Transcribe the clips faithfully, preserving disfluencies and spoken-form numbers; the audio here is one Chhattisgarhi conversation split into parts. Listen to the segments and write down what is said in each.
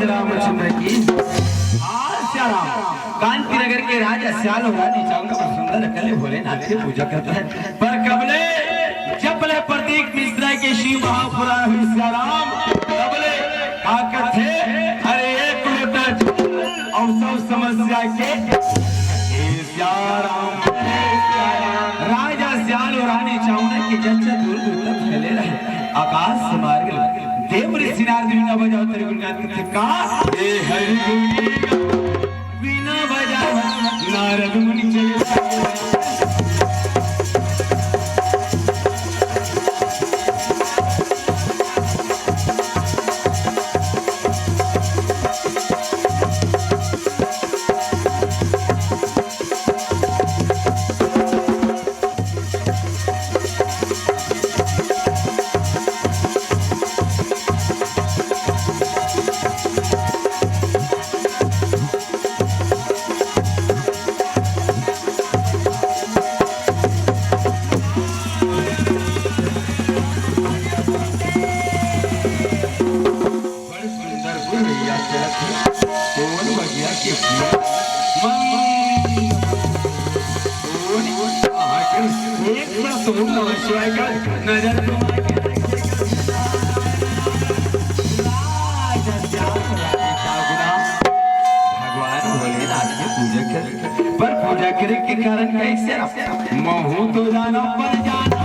रामचंद्र की। आज सिया राम कांति नगर के राजा सियाल अउ रानी चाउना सुंदर कले भोलेनाथ के पूजा करत हे। पर कबले जब ले प्रतीक मिश्रा के शिव महापुराण हुई सिया राम, तबले का कथे, अरे एक लोटा जल अउ सब समस्या के सिया राम। राजा सियाल अउ रानी चाउना के चर्चा दूर दूर तक फैले रहे। आकाश मार्ग ले देव ऋषि नारद वीणा बजावत रहे, गुणगान करत हे का? ए हरि गुण वीणा बजावत नारद मुनि चले। बड़ सुंदर गुण भैया चलत हे। कौन बगिया के फूल? मन। कौन? आकर एक बार तो नमः शिवाय का नजर घुमा के देखे। भगवान भोलेनाथ के पूजा कर, पर पूजा करे के कारण कैसे? महू तो जानो पर जानो।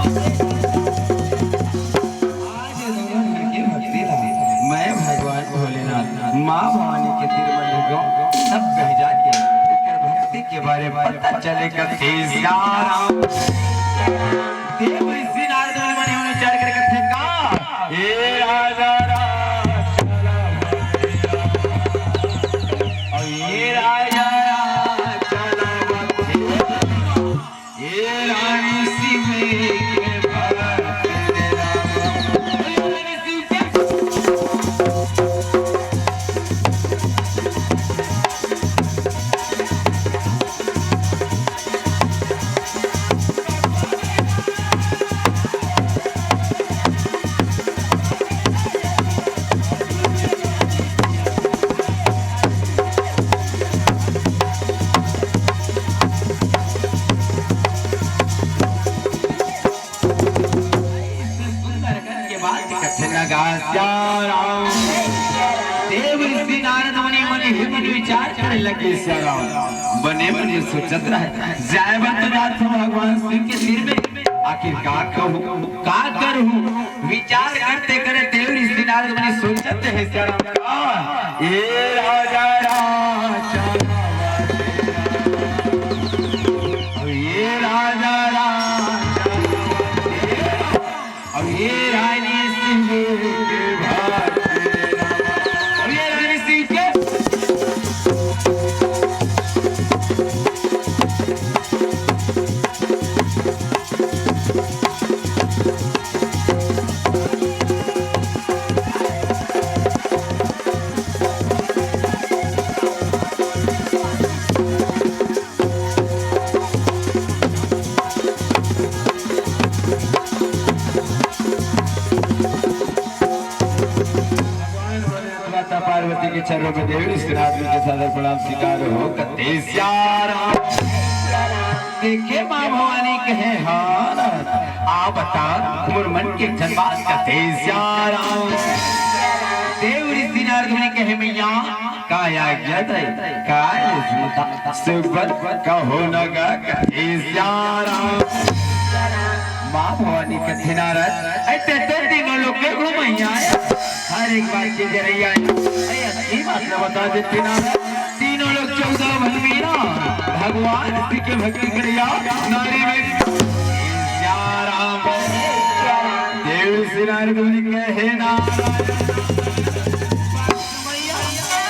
आज रउआ मन के भक्ति ला मैं भगवान भोलेनाथ, माँ भवानी के तीर मन लगाऊं, तब कहीं जाके एकर भक्ति के बारे में पता चले। कथे सिया राम। देव ऋषि नारद मुनि मन विचार कर कथे का? ए राजा राम, चला भक्ति राम। ए राजा राम, चला भक्ति राम। ए रानी शिव के भक्त राम। ए रानी शिव के सुंदर करके बात कथे लगा सिया राम। देव ऋषि नारद मुनि मन ही मन विचार करे लगे सिया राम। बने मन में सोचत रहे, जाए बर तो जात हूँ भगवान शिव के तीर में, आखिर का कहूँ, का करूँ? विचार करते करे देव ऋषि नारद मुनि सोचत हे सिया राम का, ए राजा राम, ए राजा राम, अब ये रानी सिंह के भाई, अब ये रानी सिंह के भगवान भोलेनाथ माता पार्वती के चरणों में देव ऋषि नारद के सादर प्रणाम स्वीकार हो। कथे सिया राम। देखे माँ भवानी कहे हाँ नारद, आ बता मोर मन के जन बात। कथे सिया राम। देव ऋषि नारद मुनि कहे मैया, का आज्ञा दे, का आज्ञा सुनता? सुबह कहो न गा कथे सिया राम। माँ भवानी कथे नारद, ऐसे तो तीनों लोग के घुमैया है, हर एक बात के जरैया है। अरे अच्छी बात न बता देते नारद, तीनों लोग चौदह भुवन में ना भगवान शिव के भक्ति करिया नारी में सिया राम। देव ऋषि नारद मुनि कहे नारद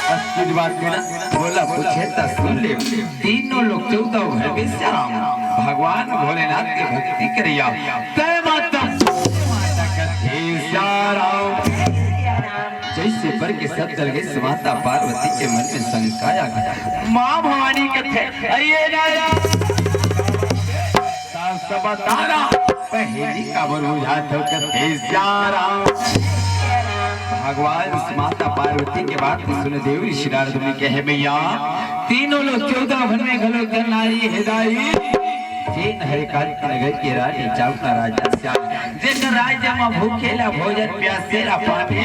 अस कुछ बात के ना बोला, पूछे त सुन ले। तीनों लोग चौदह भर में श्याम भगवान भोलेनाथ के भक्ति करिया। तय माता कथे श्याम। जैसे पर के सब जल गए, माता पार्वती के मन में शंका आ गया। माँ भवानी कथे, अरे नारद, साफ साफ बता रहा, पहली काबर बुझात हो कथे श्याम। भगवान माता पार्वती के बात सुन देव ऋषि नारद मुनि कहे, "मैया, तीनों लोक चौदह भुवन में घलो धन नारी हे दाई, जेन हरे कांति नगर के रानी चाहूं त राजा श्याम, जेकर राज्य म भूखे ला भोजन, प्यासे ला पानी,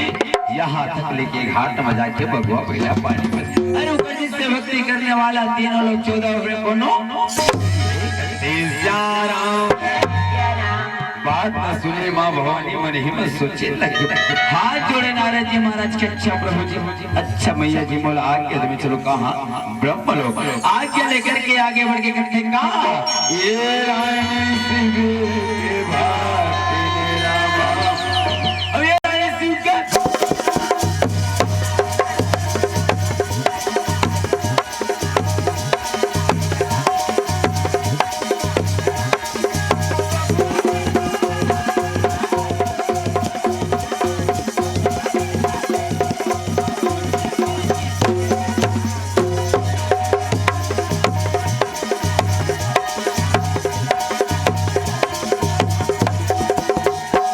यहाँ तक ले के घाट म जाके बगुआ पहिला पानी भरे।" अरे, ऊपर जी से भक्ति करने वाला तीनों लोक चौदह भुवन में कोनो, सियाराम। बात न सुने माँ भवानी, मन ही मन सोचे लगे। हाथ जोड़े नारद जी महाराज के, "अच्छा प्रभु जी, अच्छा मैया जी, मोला आज्ञा दे, मैं चलूं कहाँ?" ब्रह्मलोक। आज्ञा लेकर के आगे बढ़ के कहथे का, "ये रानी शिव के भाग तेरे रामा।" अब ये रानी शिव के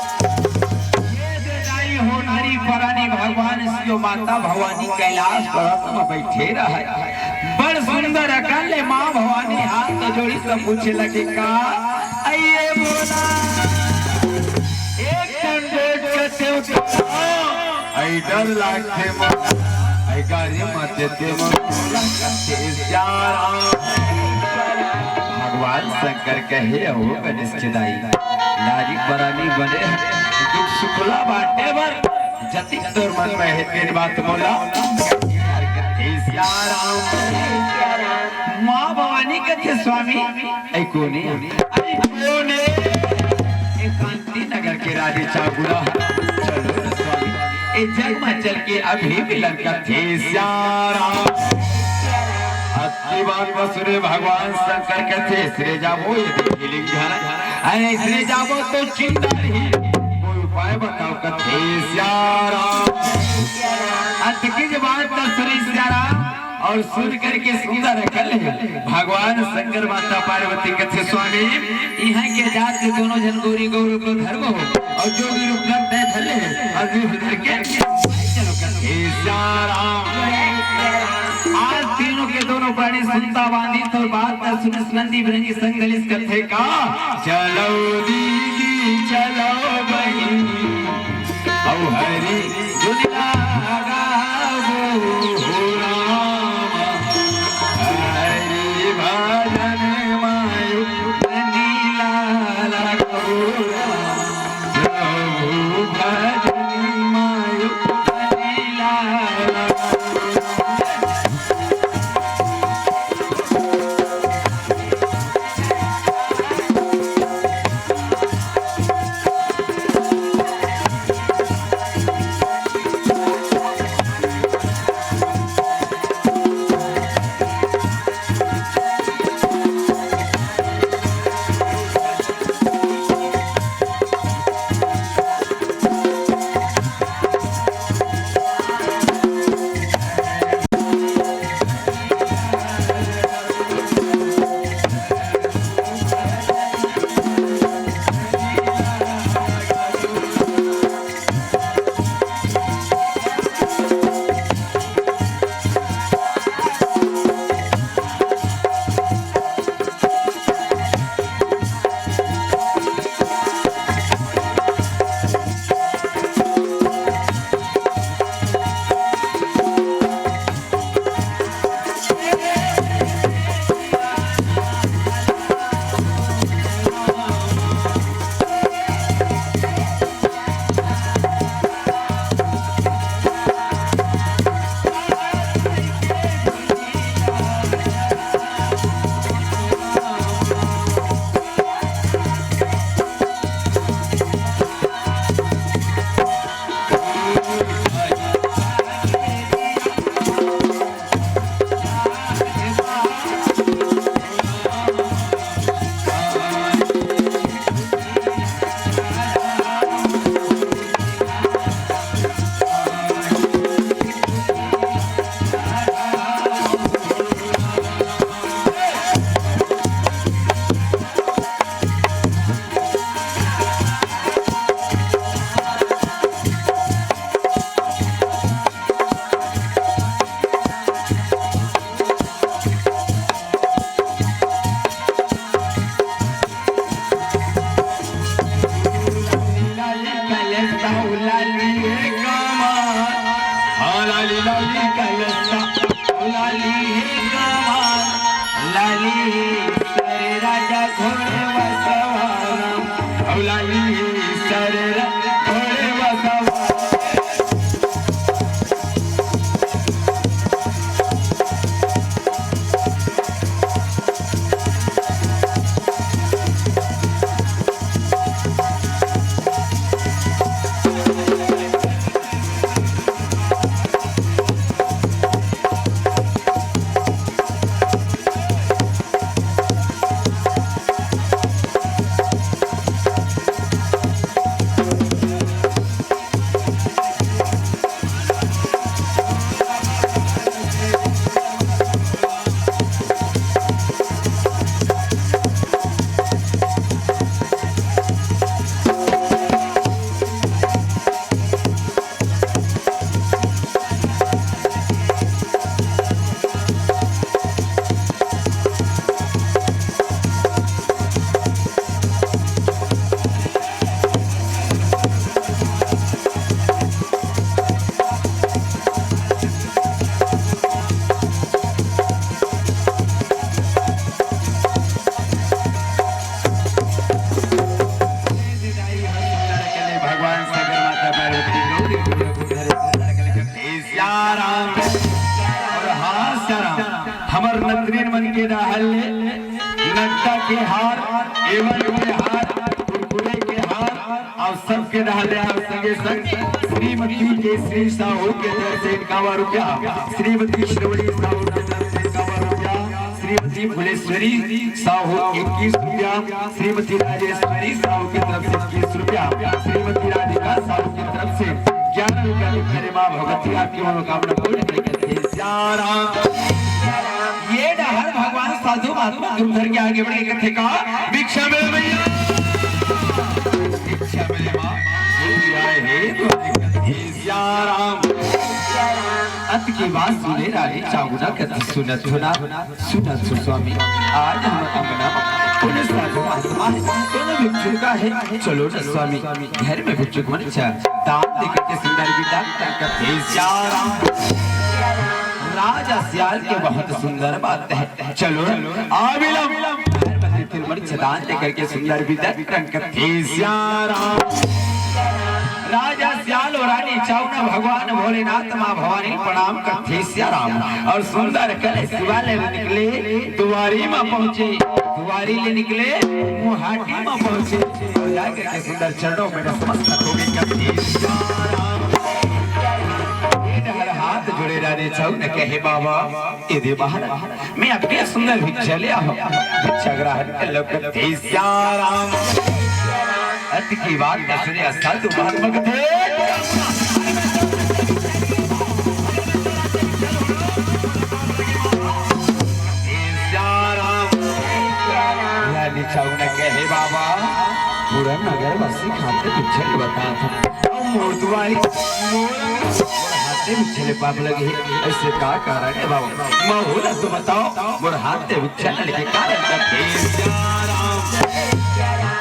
ये दे दाई हो नारी परानी भगवान शिव माता भवानी कैलाश पर्वत में बैठे रहे। बड़ सुंदर अकल ले माँ भवानी हाथ जोड़ी सब पूछे लगे का, "अये बोला, एक ठन गोठ कते उठा, अई डर लागथे मोला, अई गारी मत देते मोला, कते जा राम।" भगवान शंकर कहे, "हो गणेश के दाई, नारी परानी बने, दुख सुखला बांटे बर, जतिक तोर मन में हे तेन बात मोला।" हे सिया राम, माँ भवानी कथे, "स्वामी, ऐ कोने, ऐ कोने, ए कांति नगर के रानी चागुड़ा, चलो न स्वामी, ए जग में चल के अभी मिलन करथे सिया राम।" अतकी बात बर सुने भगवान शंकर कथे, "इसरे जाबो, ये देखी लिंग धरा, अरे इसरे जाबो तो चिंता नहीं, कोई उपाय बताओ।" कथे सिया राम। अतकी बात बर सुने सिया राम और सुन करके सुंदर अकल ले भगवान शंकर माता पार्वती कथे, "स्वामी, इहाँ के जात के दोनों झन गौरी गौर को धरबो और जोगी रूप धर दे धले और रूप धर के चलो।" कथे सिया राम। आज तीनों के दोनों प्राणी सुनता बांधी तो बात न सुनिस नंदी भृंगी संग धलिस कथे का, "चलो दीदी चलो बहिनी, अउ हरि धुन लगाबो हो राम, हरि भजन मायो नीला लगाबो राम, प्रभु भजन मायो नीला लगाबो राम।" लाली लाली कलसा, लाली हे कमान, लाली हे सरे राजा घोड़े वसवान, लाली हे सरे रा-, घोड़े वसवान। भगवान शंकर माता पार्वती गौरी गोरख धरे सुंदर कलकत्ते। सियाराम। और हाँ सियाराम, हमर नतनीन मन के डहर ले नगदा के हार, एवन के हार, कुरकुरे के हार, अउ सबके डहर ले अउ संगे संग श्रीमती केसरी साहू के तरफ से इक्यावन रुपया, श्रीमती श्रवणी साहू के तरफ से इक्यावन रुपया, श्रीमती फुलेश्वरी साहू इक्कीस रुपया, श्रीमती राजेश्वरी साहू की तरफ से इक्कीस रुपया, श्रीमती राधिका साहू की तरफ से ग्यारह रुपया के खरे माँ भगवती आपकी मनोकामना पूर्ण करिके। सियाराम। ये डहर भगवान साधु महात्मा धुरंधर के आगे बढ़े कथे का, भिक्षा मिले भैया, भिक्षा मिले माँ, हे सियाराम। अत के बाद सुने रानी चाउना कथे, सुनत हो ना, सुनत हो स्वामी, आज हमर अंगना कोनो साधु महात्मा हे, कोनो भिक्षुक हे, चलो न स्वामी, घर में भिक्षुक मन च दान दे करके सुंदर विदा करके। सियाराम। राजा सियाल के बहुत सुंदर बात हे, चलो न, आ बिलम, घर में भिक्षुक मन च दान दे करके सुंदर विदा करके। सियाराम। राजा सियाल और रानी चाउना भगवान भोलेनाथ माँ भवानी प्रणाम करथे सियाराम। और सुंदर कले शिवालय ले निकले, दुआरी माँ पहुँचे, दुआरी ले निकले, मुहाटी माँ पहुँचे। और जाकर के सुंदर चरणों में नतमस्तक हो गए करथे सियाराम। ये डहर हाथ जोड़े रानी चाउना कहे बाबा, ए दे महाराज, मैं आपके सुंदर भिक्षा ले आया हूँ, भिक्षा ग्रहण कर लो करथे सियाराम। अत की बात सुने साधु महात्मा कथे। सियाराम। रानी चाउना कहे बाबा, पूरा नगर वासी खाते भिक्षा ले बता था। अब मोर दुआरी, मोर, मोर हाथे भिक्षा ले पाप लगे हे, ऐसे का कारण हे बाबा? महू ला तो बताओ, मोर हाथे भिक्षा न लेके कारण का हे? सियाराम।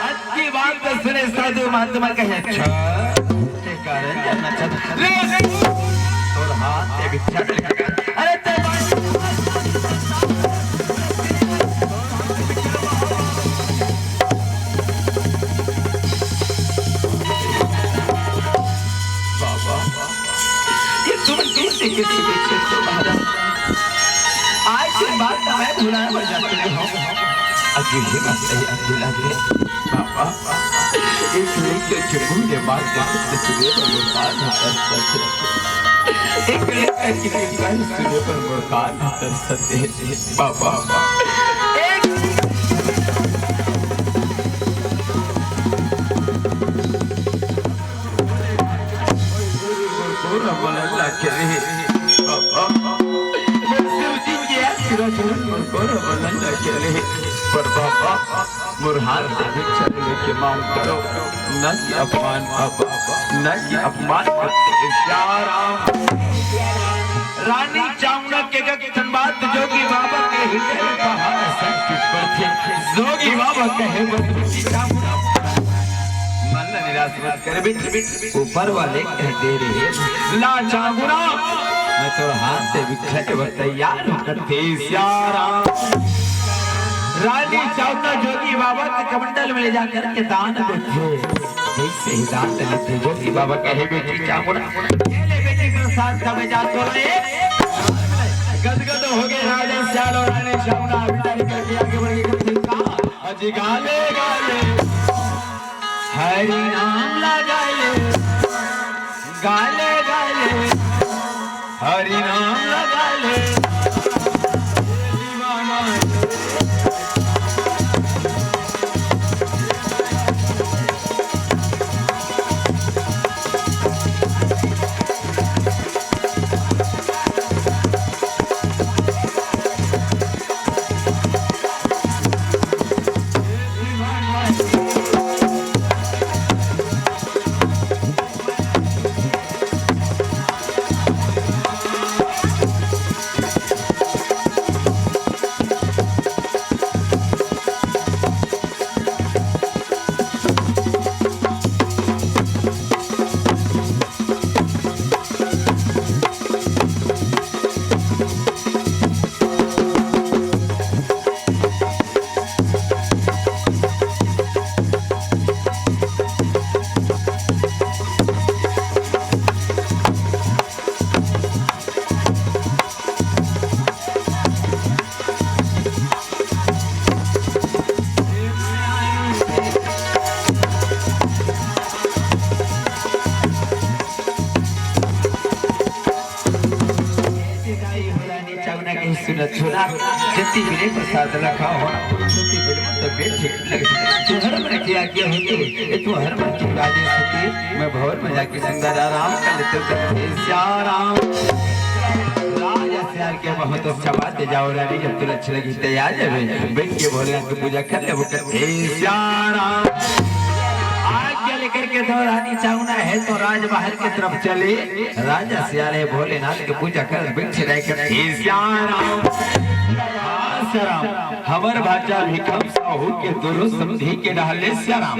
अत की बात सुने साधु महात्मा कहे, अच्छा, ते कारण जानना चाहता। ले, तोर हाथे भिक्षा न लेके कारण। अरे ते बात बाबा, ये तुम कैसे कैसे कैसे हो महाराज? आज के बाद मैं भुलाए मर जाते हो। अभी ये बात सही, अभी लगे बाबा, एक लेकर के मुंह ने बात कर सकते, सुने पर मुस्कान आता है। एक लेकर के मुस्कान, सुने पर मुस्कान आता है। बाबा, एक बाबा, मोर हाथ ले भिक्षा लेके मांग करो, न कि अपमान बाबा, न कि अपमान करते। सियाराम। रानी चाउना के गगन बात जोगी बाबा के हृदय पहाड़ संकट पर थे। जोगी बाबा कहे बस भिक्षा निराश मत कर बेटी, ऊपर वाले कह दे रहे, ला चांगुरा, मैं तो हाथ से बिछड़ बर तैयार हूँ, कथे सियाराम। रानी चावना जोगी बाबा के कमंडल में ले जाकर के दान देथे, जैसे ही दान देथे जोगी बाबा कहे, बेटी चांगुरा, ये ले बेटी प्रसाद, तबे जा तोला ये। गदगद हो गए राजा सियाल और रानी चावना, विचार करके आगे बढ़ के कथे का, अजी गाले गाले हरि नाम लगाले, गाले गाले हरि नाम लगाले। जति मिले प्रसाद ला खाओ, जति मिले तबे ठीक लगे। तुहर मन के आज्ञा होते, ये तुहर मन के आदेश होते, मैं भंवर में जाके सुंदर आराम कर लेते, कथे सियाराम। राजा सियाल के बहुत अच्छा बात है, जाओ रानी, जब तुला अच्छा लगी ते आ जाबे, बैठ के भोलेनाथ की पूजा कर लेबो, कथे सियाराम। आज्ञा लेकर के दो रानी चावना है तो राजमहल की तरफ चले। राजा सियाल हे भोलेनाथ के पूजा करत बइठे रहे, कथे सियाराम। हाँ सियाराम, हमर भांचा भीखम साहू के दुनो समधी के डहर ले सियाराम।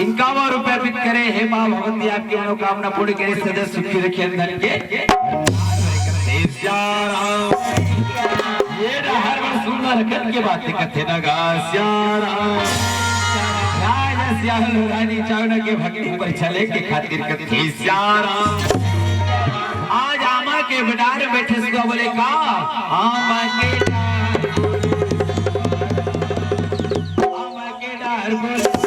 इनकावर रुपया अर्पित करे, हे माँ भगवती आपकी मनोकामना पूर्ण करे, सदा सुखी रखे धन के। कथे सियाराम। ये डहर बर सुंदर हरकत के बात कथे न गा सियाराम। राजा सियाल रानी चावना के भक्ति पर चले के खातिर कथे सियाराम। आज आमा के डार में बइठे सुआ बोले का, आमा के डार, आमा के डार बोले।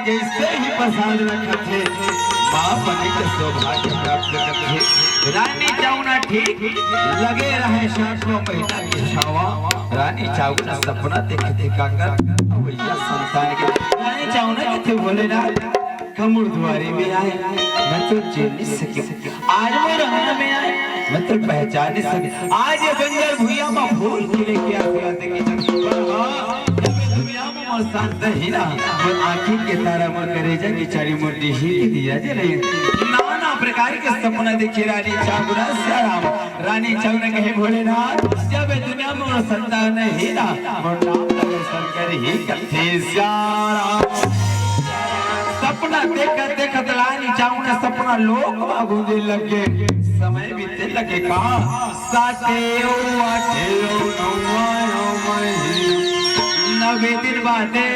जइसे ही प्रसाद रखथे, माँ बने के सौभाग्य प्राप्त करथे। रानी चावना ठीक लगे रहे सातवां महीना के छावा। रानी चावना सपना देखथे काकर, अवइया संतान के। रानी चावना कथे भोलेनाथ, का मोर दुवारी में आए, मैं तो चिन्ह नइ सके। आज मोर अंगना में आए, मैं तो पहचान नइ सके। आज ये बंजर भुइयां में फूल खिले के आशीर्वाद देके जाथे। पर हाँ, जब ये दुनिया में मोर शांत ही ना, मोर आँखी के तारा, मोर करेजा के चारी, मोर देही के दिया जले। नाना प्रकार के सपना देखे रानी चावना सियाराम। रानी चावना कहे भोलेनाथ, जब ये दुनिया में मोर संतान ही ना, मोर नाम तो शंकर ही कथे सियाराम। सब सपना देखत देखत रानी चाउर के सपना लोक मा गूंजे लगे। समय बीते लगे का? साते ओ आठे ओ नौवा ओ महीना, नवे दिन बादे।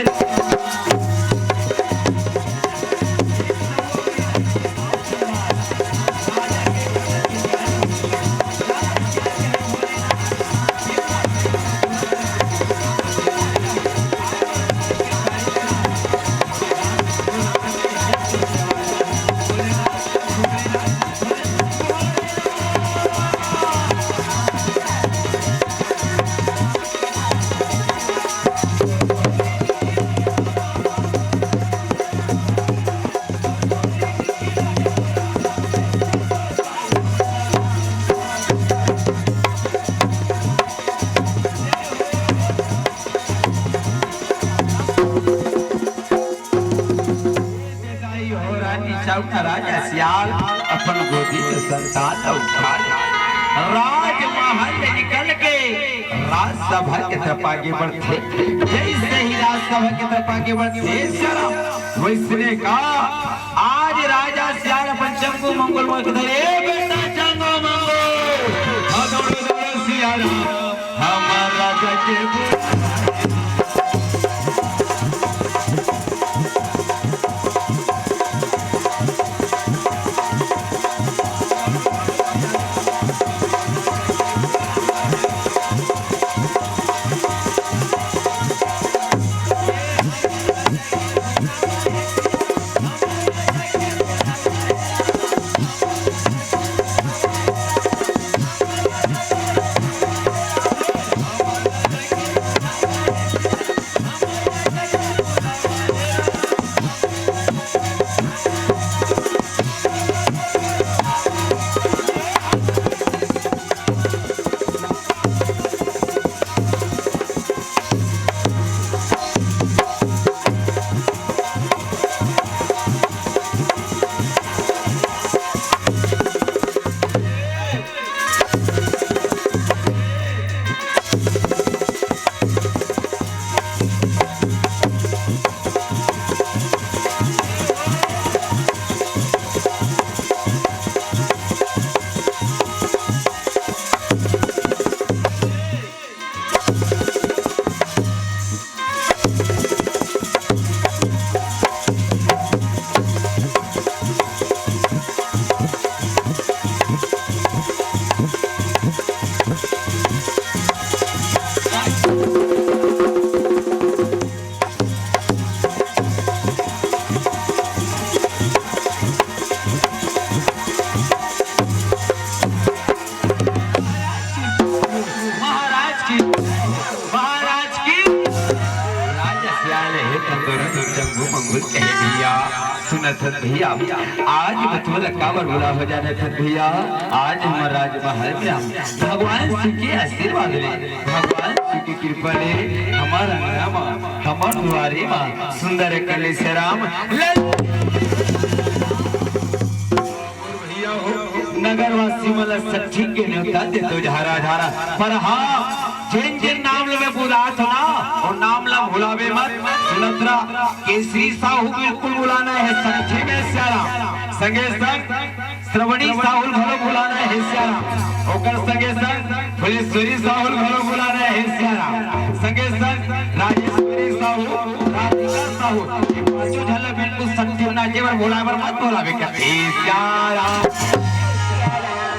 रानी चाउर राजा सियाल अपन गोदी के संतान ला उठा ले। राजमहल ले निकल के राजसभा के तरफ आगे बढ़थे। जैसे ही राजसभा के तरफ आगे बढ़थे, सियाराम, वैसने का आज राजा सियाल अपन चंगू मंगू ल मोर के धरे, "ए बेटा चंगू मंगू, हाँ दौड़ो दौड़ो सियाराम, हमार राजा के बुला।" महाराज की, महाराज की। राजा सियाल हे तंदुरुस्त, चंगू मंगू ल कहे भैया, सुनत हस भैया, आज बचवा ल काबर बुलाय हस जानत हस भैया, आज हमर राजमहल में हम भगवान शिव के आशीर्वाद ले, भगवान शिव के कृपा ले हमर अंगना म, हमर दुवारी म सुंदर कलेश्याराम लल भैया हो, नगरवासी मन ल सट्ठी के नेवता देथों झारा झारा। पर हाँ, जेन जेन नाम ल मैं बुलात हों ना, ओ नाम ल भुलाबे मत। सुनत रह, केसरी साहू बिल्कुल बुलाना हे सट्ठी में सियाराम। संगे संग श्रवणी साहू ल घलो बुलाना हे सियाराम। ओकर संगे संग फुलेश्वरी साहू ल घलो बुलाना हे सियाराम। संगे संग राजेश्वरी साहू, राधिका साहू, ये पांचों झन ल बिल्कुल सट्ठी नाचे बर बोलाय बर मत बोलाबे कथे सियाराम।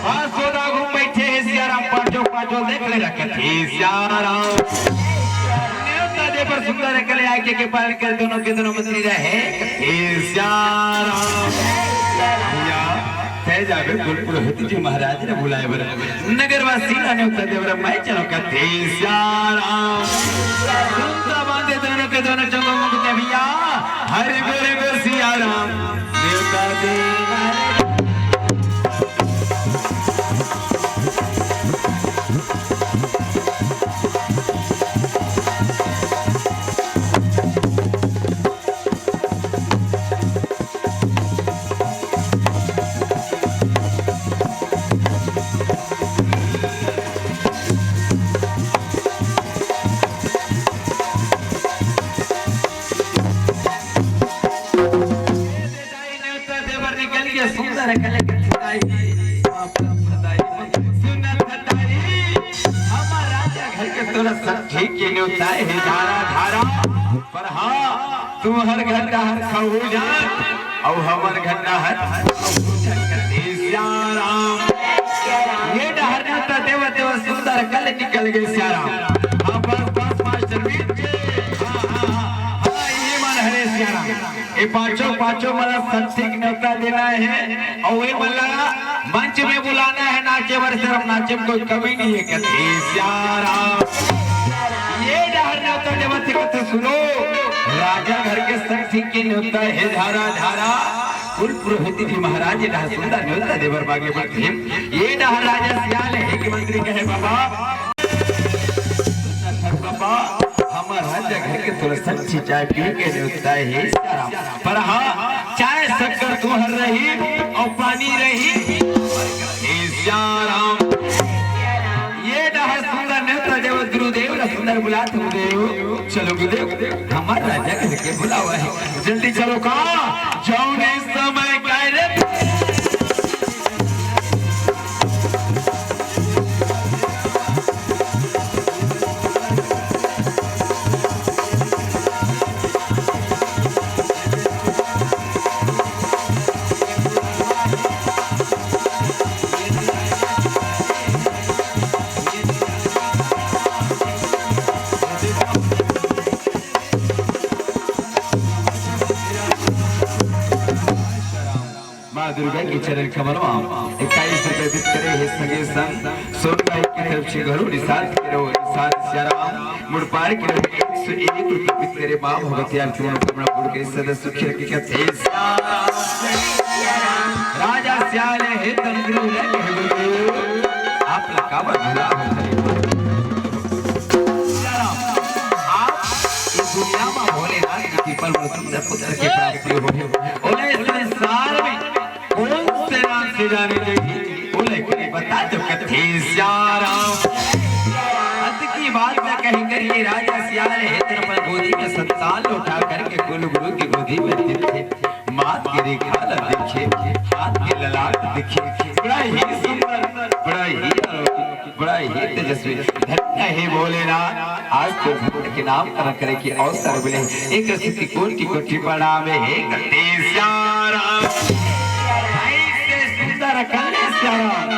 बस ओदा घूम बइठे हे सियाराम, पांचों पांचों देख ले रखे हे सियाराम। नेवता दे बर सुंदर कले आके के पालन कर दोनों के दोनों मंत्री रहे हे सियाराम। भैया, तैं जाबे कुल पुरोहित जी महाराज ल बुलाय बर, नगरवासी ल नेवता दे बर मैं चलों कथे सियाराम। सुनता बांधे दोनों के दोनों चंगू मंगू के भैया, हरि बोल बोल सियाराम। नेवता दे बर निकल के सुंदर कल के छुड़ाई। सुनत हतारी, हमर राजा घर के तोला सखी के नेवता हे धारा धारा। पर हाँ, तुहर घर डहर खहू जान, अउ हमर घर डहर खहू जान। कथे सियाराम। ये डहर नेवता देवत देवत सुंदर कल निकल गे सियाराम। हाँ, बस, बस, मास्टर वीर जी। हाँ, हाँ, हाँ, हाँ, ये मन हरे सियाराम। ये पाँचों, पाँचों मन ला सखी के नेवता देना हे, अउ ये मन ला मंच में बुलाना हे नाचे बर, सिर्फ नाचे में कोई कमी नहीं हे। कथे सियाराम। ये डहर नेवता देवत हे, कथे सुनो, राजा घर के सखी के नेवता हे धारा धारा। कुल पुरोहित जी महाराज ये डहर सुंदर नेवता दे बर बागे बढ़थे। ये डहर राजा सियाल हे कि मंत्री कहे बाबा, बाबा, हमर राजा घर के तोला सखी चाय पी के नेवता हे सियाराम। पर हाँ, चाय शक्कर तुहर रही अउ पानी रही। हे सियाराम। ये डहर सुंदर नेवता देवत गुरुदेव ला सुंदर बुलात गुरुदेव। चलो गुरुदेव, हमर राजा घर के बुलावा हे, जल्दी चलो का। जौने समय काय रे। माँ दुर्गा के चरण कमल मा इक्कीस रुपये बितरे हे, संगे संग सोनबाई की तरफ से घरो निषाद के रहो, निषाद सियाराम मुड़पार के रहो, एक सौ एक रुपये बितरे। माँ भगवती आरती मनोकामना पूर्ण के सदा सुखी रखे। कथे सियाराम। राजा सियाल हे तंदुरुस्त रहे। आप ला काबर भुला हो। आप इस दुनिया में भोलेनाथ की कृपा से सुंदर पुत्र की प्राप्ति हो। बोले संसार में कौन से नाम से जाने जाएगी? बोले कोई बता दो। कथे सियाराम। अंत की बात न कही करिए, राजा सियाल हे तन पर गोदी में संतान उठा करके कुल गुरु की गोदी में देते। मात के रेखा ला देखे, हाथ के ललाट देखे, बड़ा ही सुंदर, बड़ा ही अनोखा, बड़ा ही तेजस्वी। धन्य हे भोलेनाथ, आज तो भक्त के नामकरण करे के अवसर मिले। एक स्थिति कोटि कोटि प्रणाम हे। कथे सियाराम। ऐसे सुंदर कन्या सियाराम,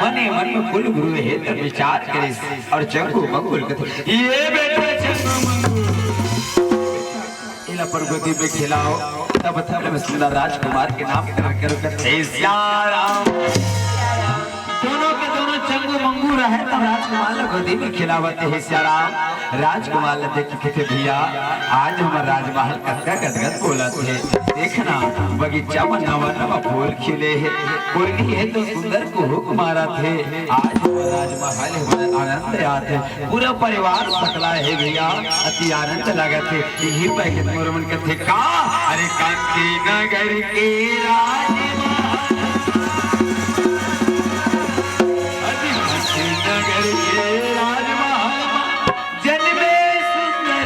मने मन में कुल गुरु हे त विचार करे अउ चंगू मंगू ल कथे, ये बेटा चंगू मंगू। एला अपन गोदी में खिलाओ, तब तब में सुंदर राजकुमार के नामकरण करो। कथे सियाराम। दोनों के दोनों चंगू मंगू रहे, तब राजकुमार ला गोदी में खिलावत हे सियाराम। राजकुमार ला देख के कथे, भैया, आज हमर राजमहल कतका गदगद बोलत हे। देखना, बगीचा में नवा नवा फूल खिले हे, कोयली हे तो सुंदर कुहुक मारत हे। आज हमर राजमहल हे, बड़ा आनंद आत हे। पूरा परिवार सकला हे भैया, अति आनंद लागत हे। इही पाय के मोर मन कथे का, अरे कांति नगर के राजमहल, अरे कांति नगर के राजमहल, जन्मे सुंदर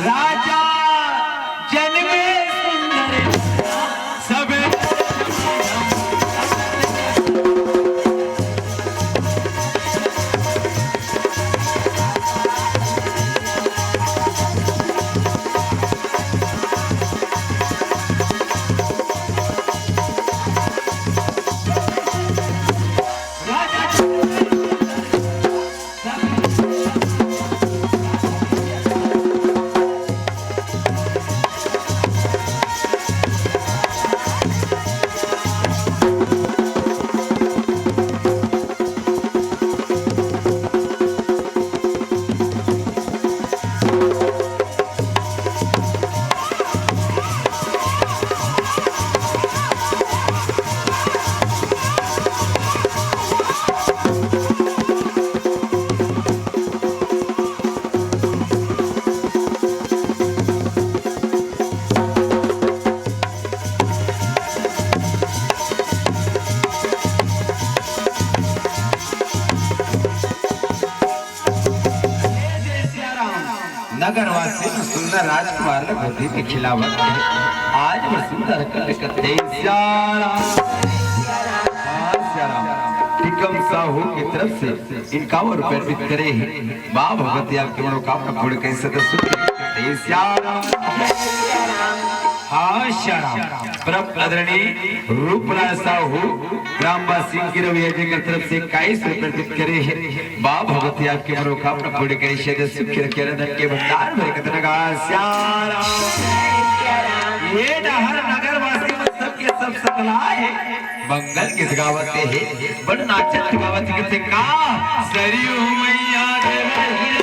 राजा, जन्मे सुंदर सब। नगरवासी सुंदर राजकुमार ल गोदी में खिलावत हे। आज मैं सुंदर कर कथे सियाराम। हाँ, सियाराम। टिकम साहू की तरफ से इक्यावन रुपए अर्पित करे हे। वाह भगवती, आपकी मनोकामना पूर्ण करे सदा सुख करे। सियाराम। हाँ, सियाराम। परम आदरणीय रूपलाल साहू, ग्रामवासी गिरविया जी की तरफ से इक्कीस रुपए अर्पित करे हे। वाह भगवती, आपकी मनोकामना पूर्ण करे, सदा सुखी रखे, धन के भंडार भरे, कतना गा सियाराम। ये डहर नगरवासी मन सबके सब सकलाय हे, मंगल गीत गावत हे, बड़ नाचत गावत हे, कथे का सरयू मैया देवरी।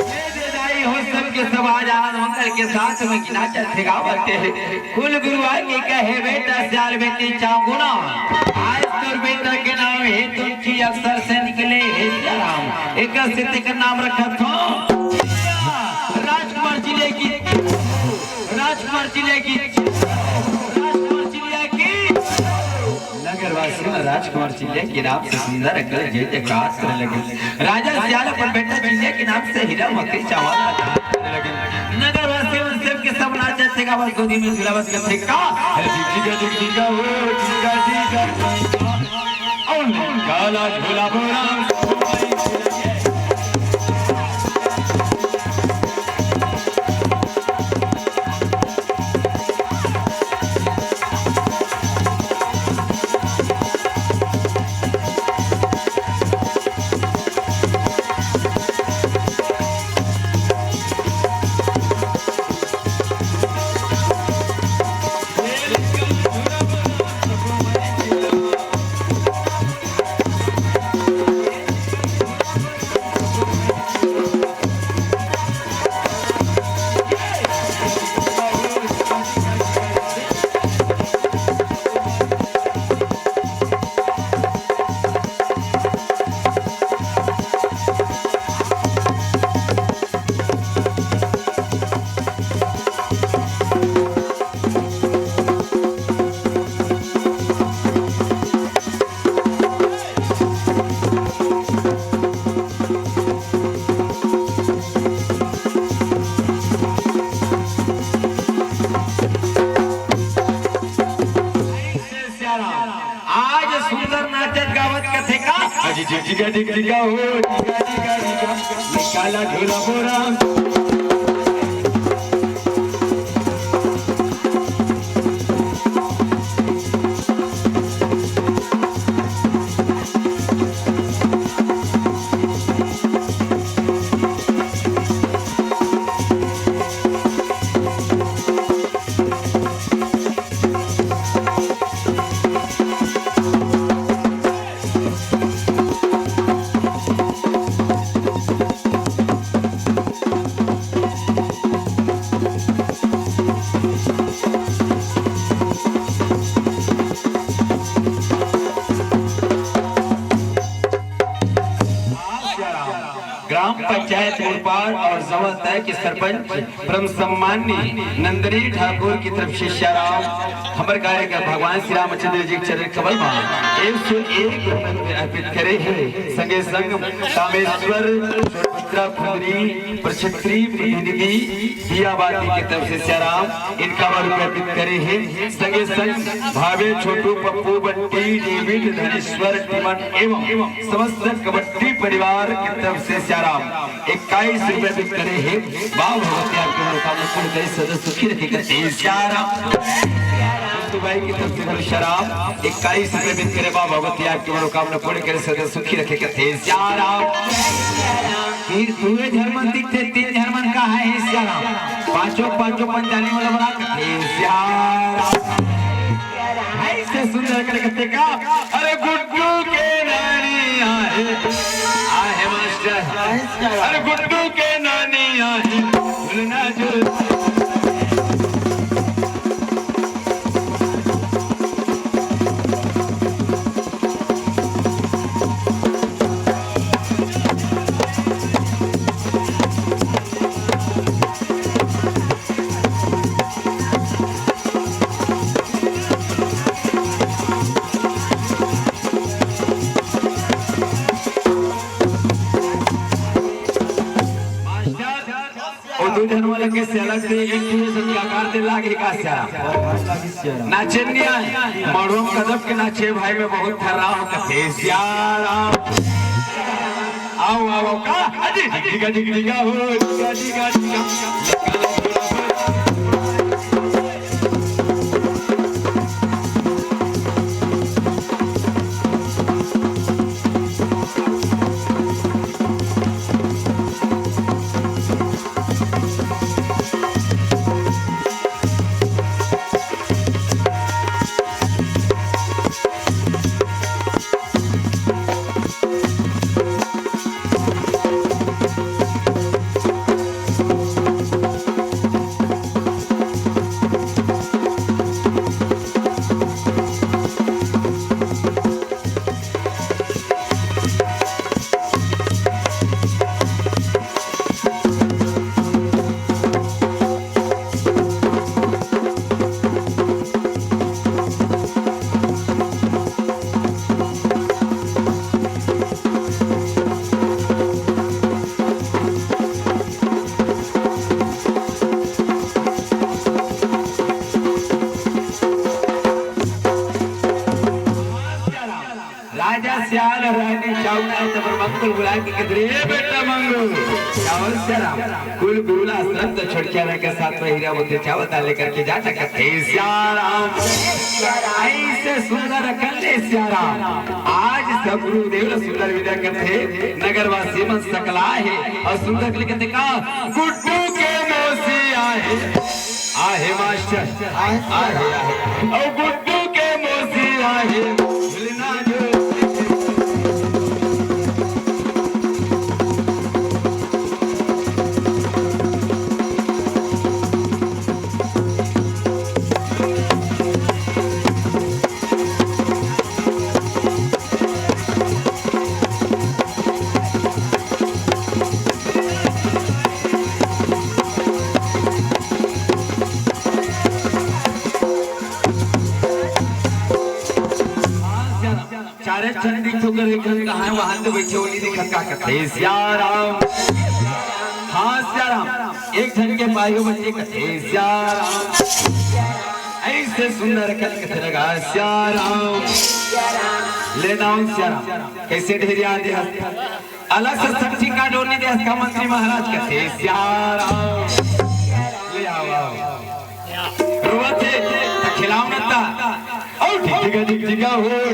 ये दे दाई हो सबके सब आज आनंद मंगल के साथ में नाचत हे गावत हे। कुल गुरुआ के कहे बेटा सियार बेटी चांगुना। आज तोर बेटा के नाम हे तुलसी अक्षर से निकले हे सियाराम। एक से तेकर नाम रखत हो राजकुमार जिले की, राजकुमार जिले की, राजकुमार जिले की। नगरवासी मन राजकुमार चिल्लिया के नाम से सुंदर अकल जय जयकार करे लगे। राजा सियाल अपन बेटा चिल्लिया के नाम से हीरा मोती चावल प्रदान करे लगे। नगरवासी मन सब के सब नाचत हे गावत गोदी में झुलावत कथे का। अरे टिका टिका टिका हो, टिका टिका टिका। ओ काला झोला बोला। आज सुंदर नाचत गावत कथे का। अजी जी जी गा जी गा जी गा हो, जी गा जी गा जी गा। काला झोला बोरा। पंचायत मुड़पार और जवां तय के सरपंच परम सम्माननीय नंदनी ठाकुर की तरफ से सियाराम, हमर कार्यक्रम भगवान श्री रामचंद्र जी के चरण कमल मा एक सौ एक रुपये अर्पित करे हे। संगे संग कामेश्वर सुभद्रा कुंदरी प्रक्षेत्री प्रतिनिधि दियाबाती के तरफ से सियाराम इक्यावन रुपये अर्पित करे हे। संगे संग भावे छोटू पप्पू बंटी डेविड धनेश्वर टीमन एवं समस्त कबड्डी परिवार के तरफ से सियाराम इक्कीस रुपये अर्पित करे हे। बाबा भगवती आपके मनोकामना पूर्ण करे, सदा सुखी रखे करते सियाराम। तो भाई की तरफ से सियाराम इक्कीस रुपये अर्पित करे। बाबा भगवती आपके मनोकामना पूर्ण करे, सदा सुखी रखे करते सियाराम। तीन, दू झन मन दिखथे, तीन झन मन का हे सियाराम। पांचों, पांचों पंचाली वाला बड़ा कथे सियाराम। ऐसे सुंदर करके का, अरे गुड्डू के नानी आहे, आहे मास्टर, अरे गुड्डू के नानी आहे, झुलना झुल। ओ दू झन वाला के सेला से एक ठो संख्याकार दे लागे का सियाराम। नाचे नहीं आए, मड़वा कदम के नाचे भाई में बहुत थर्रा हो कथे सियाराम। आओ, आओ, का? अजी, डिगा, डिगा, डिगा, हो, डिगा, डिगा, डिगा। राजा सियाल और रानी चावला तबर मंगू ल बुला के कथे, "ए बेटा मंगू, चावल सियाराम, कुल गुरु ल आश्रम त छोड़ के आना के साथ में हीरा मोती चावल दान लेकर के जा सकत हे सियाराम।" ऐसे सुंदर अकन ले सियाराम। आज सब गुरुदेव ल सुंदर विदा करथे, नगरवासी मन सकला हे और सुंदर के लिए कथे का, गुड्डू के मौसी आहे। आहे मास्टर, आहे, आहे। अउ गुड्डू के मौसी आहे। झुलना झुल। चारे चंडी ठोकर एक ठन कहाँ है, वहाँ तो बैठे होली दिखत का कथे सियाराम। हाँ सियाराम, एक ठन के पायो बच्चे कथे सियाराम। ऐसे सुंदर कल कथे लगा सियाराम। ले नाम सियाराम, कैसे ढेरिया दे हस? अलग से सच्ची का डोनी दे हस का मंत्री महाराज कथे सियाराम। ले आओ, आओ। रोवत हे, त खिलाओ न ता। ओ ढिग ढिगा, ढिग ढिगा हो।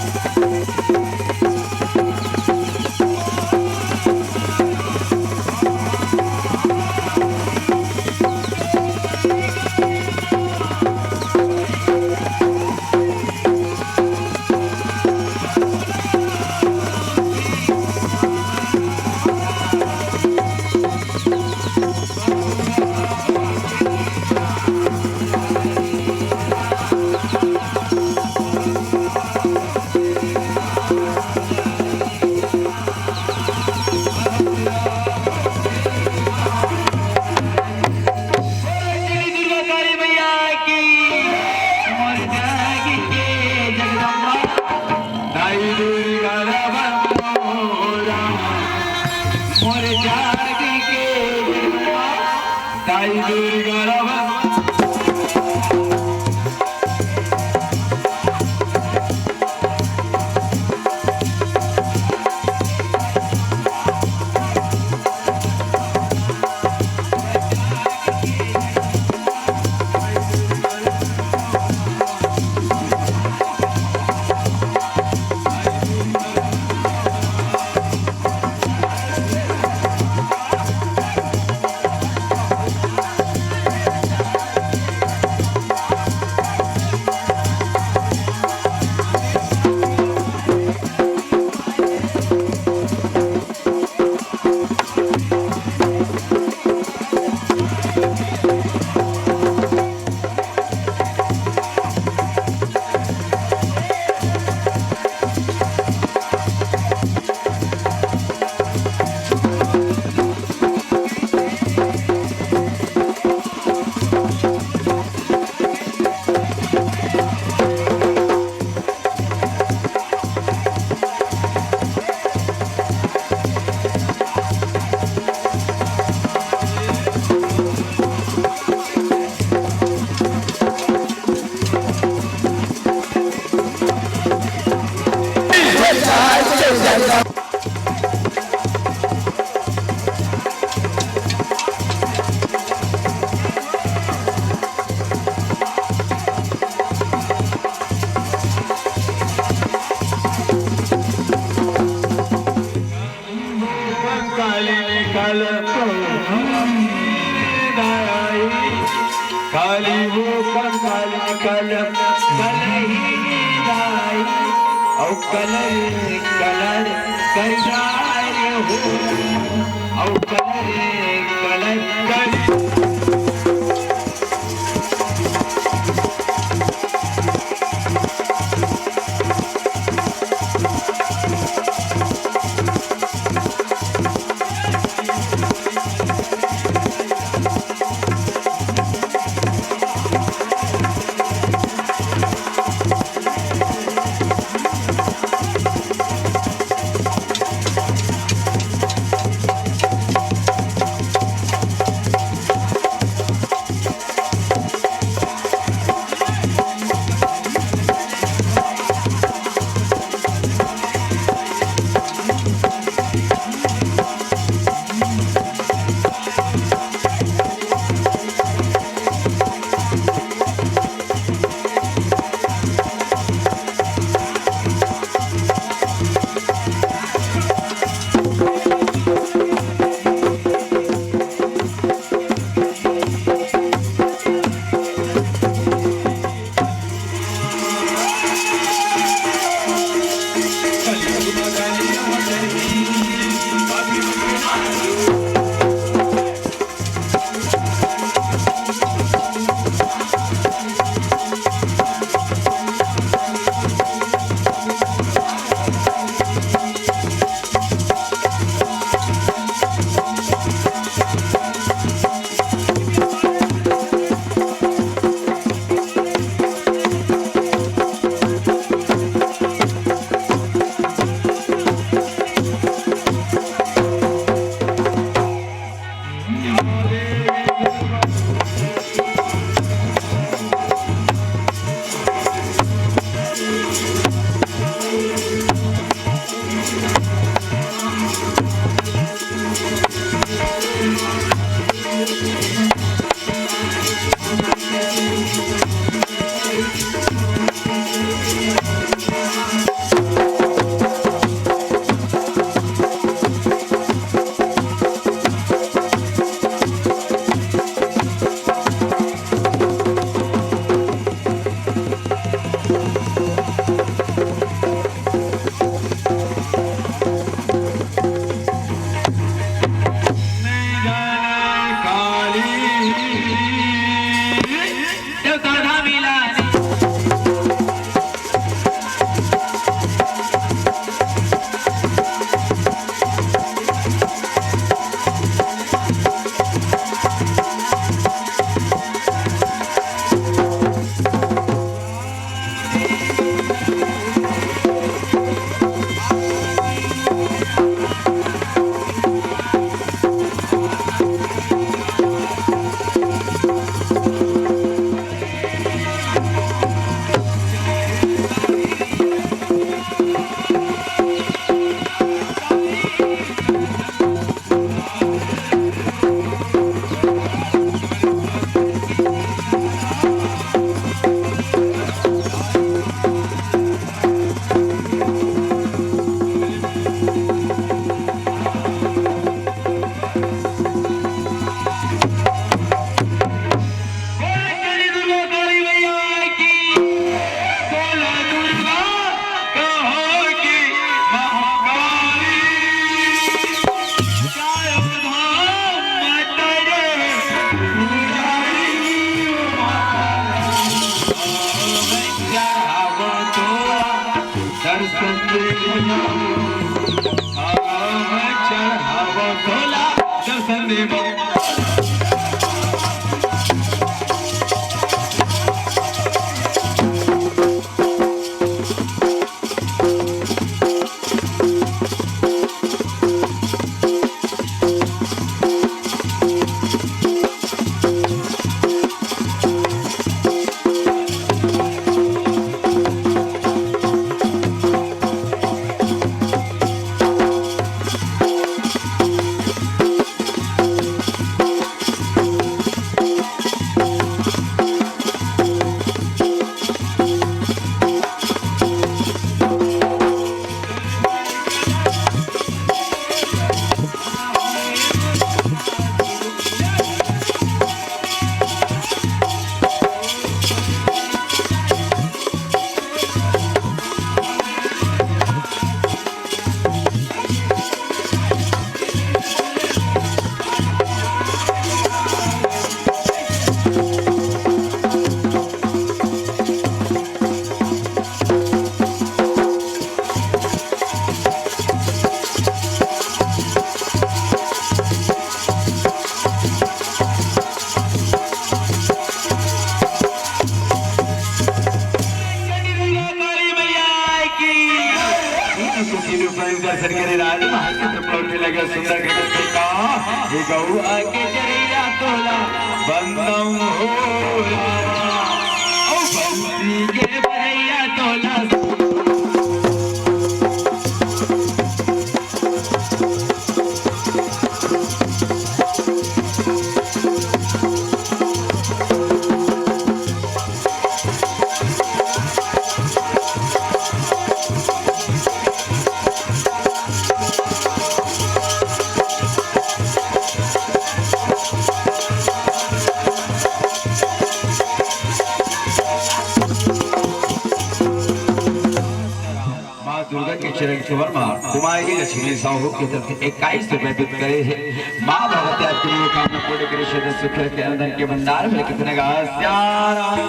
काली वो कंगाल निकल, कलही दाई, अउ कलर कलर करिया रे हो, अउ कलर कलर करिया। दर्शन दे, हम चढ़ावो तोला, दर्शन दे। करे राजमहल के तो पहुंचे लगे सुंदर के करके का, ये गौआ के चरैया तोला बंदम हो राजा, ओ बंसी के बरैया तोला। माँ दुर्गा के चरण कमल मा कुमारी लक्ष्मी साहू के तरफ से इक्कीस रुपए भेंट करे हे। माँ भगवती आपके मनोकामना पूर्ण करे, सदा सुख रखे, अन्न धन के भंडार में कितने का सियाराम।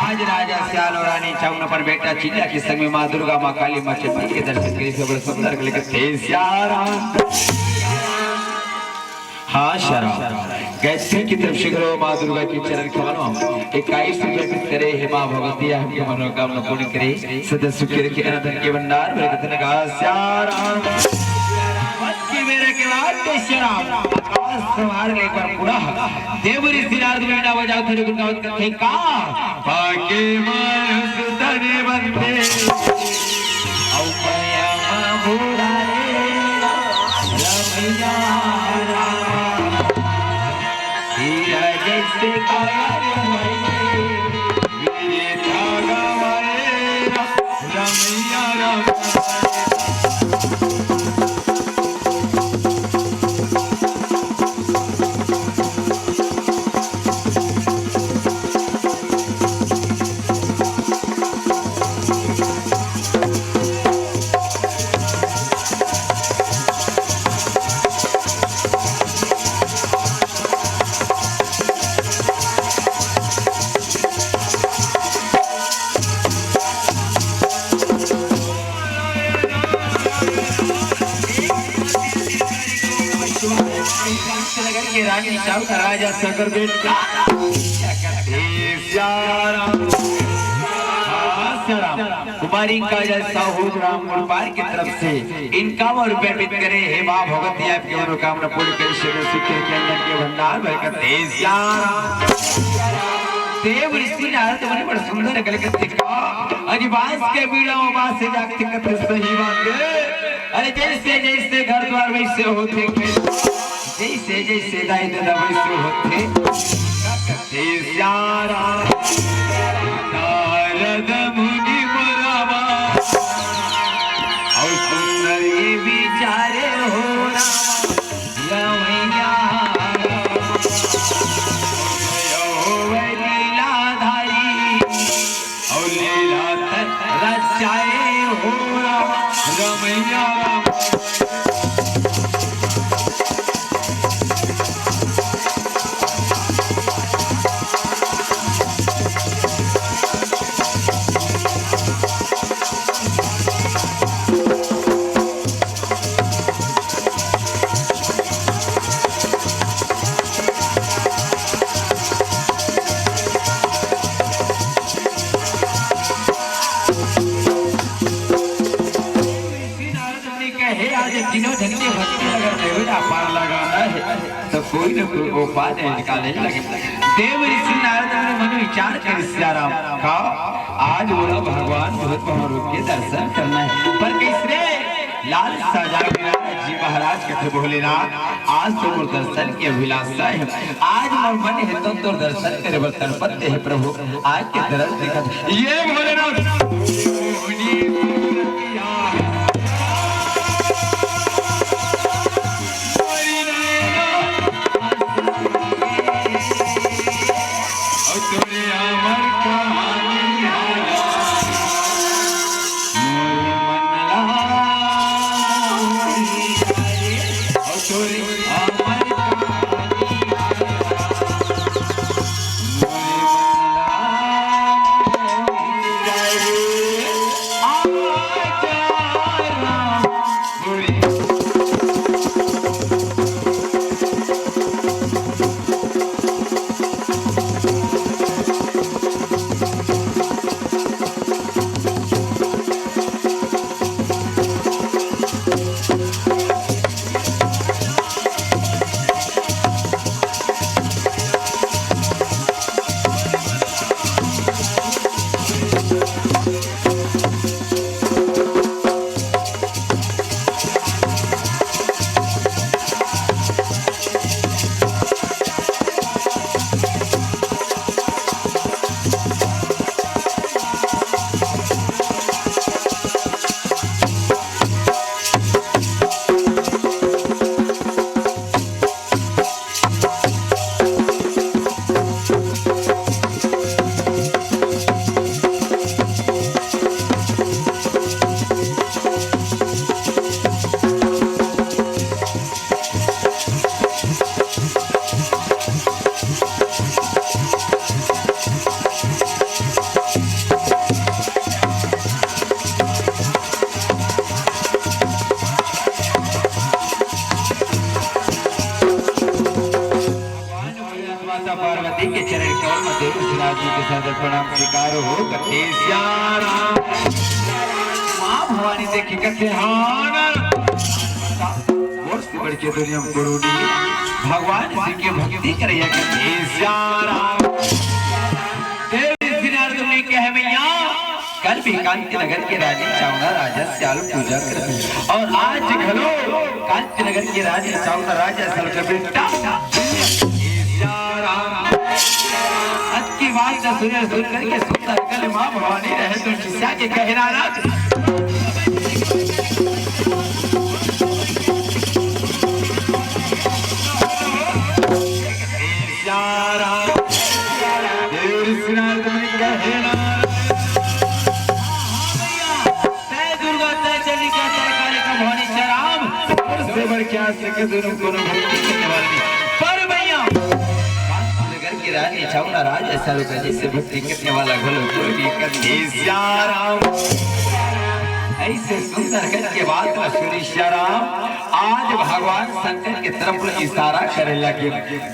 आज राजा सियाल और रानी चाउन अपन बेटा चिल्ला के संग में माँ दुर्गा, माँ काली, माँ चंडी के दर्शन करे से बड़ा सुंदर के लेकर तेज सियाराम। हाँ, सियाराम। गायत्री की तरफ से करो माँ दुर्गा के चरण कमल मा इक्कीस रुपए भेंट करे हे। माँ भगवती आपके मनोकामना पूर्ण करे, सदा सुखी रखे, अन्न धन के भंडार में कितने का सियाराम। की मेरे के बाद तो सियाराम। आकाश संहार ले एक बार पुनः देव ऋषि नारद मुनि ना बजाओ थे, गुण गावत करते का। पाके मानस तने बंदे, औ माया मा भुलाए, रमैया राम। हीरा जैसे काया रे, मेरे धागा वाले, रमैया राम। के रानी चाउर का राजा शंकर बेट का। ए सियाराम। हाँ, सियाराम। कुमारी काजल साहू राम गुणपाल की तरफ से इक्यावन रुपए भेंट करे। हे माँ भगवती आपकी मनोकामना पूर्ण करे, सदा सुखी रखे, अन्न धन के भंडार में बरकत दे सियाराम। देव ऋषि नारद मुनि बड़ सुंदर कलकत्ते का। अरे बांस के बीड़ा में बांस जागते कथे सही बात है। अरे जैसे जैसे घर द्वार वैसे होते, जैसे जैसे दाई ददा वैसे होते। कथे सियाराम। नारद मुनि मुरावा, और सुंदर ये विचारे हो राम। रमैया राम। यो लीलाधारी, और लीला रचाए हो राम, रमैया राम। कहे आज तीनों झन के भक्ति अगर देवता पार लगाना है तो कोई न कोई उपाय निकाले लगे। देव ऋषि नारद मुनि मन विचार करे सियाराम का आज बोला भगवान बहुत महारूप के दर्शन करना है, पर कैसे? लाल साजा जी महाराज कथे भोलेनाथ आज तो मोर दर्शन की अभिलाषा है, आज मोर मन है तो तोर दर्शन करे बर तड़पत हे प्रभु। आज के तरस देखत ये भोलेनाथ। के चरण कमल में देव सिराज जी के साथ प्रणाम स्वीकार हो। कथे सिया राम। माँ भवानी देखी कथे हाँ ना। मोर से बढ़ के दुनिया में कोनो नहीं। भगवान शिव के भक्ति करैया कथे सिया राम। देव सिराज तुमने कहे मैया कल भी कांति नगर के रानी चावना राजा सियाल पूजा करथे और आज घलो कांति नगर के रानी चावना राजा सियाल के बेटा राम। अत की बात न सुने सुन करके सुंदर कल माँ भवानी रहे तो शिष्या के कहना राज। सिया राम। देव सिराज तुमने कहना। तय दुर्गा, तय चंडिका, तय कालिका, भवानी चाराम। और से बढ़ के आज तक दोनों कोनो भक्ति करने वाले नहीं। पर भैया, नगर की रानी चावना राज ऐसा लोग जिससे भक्ति करने वाला घलो कोई नहीं करते। सिया राम। ऐसे सुंदर गज के बात ना सुनी सिया राम। आज भगवान शंकर के तरफ इशारा करे लगे।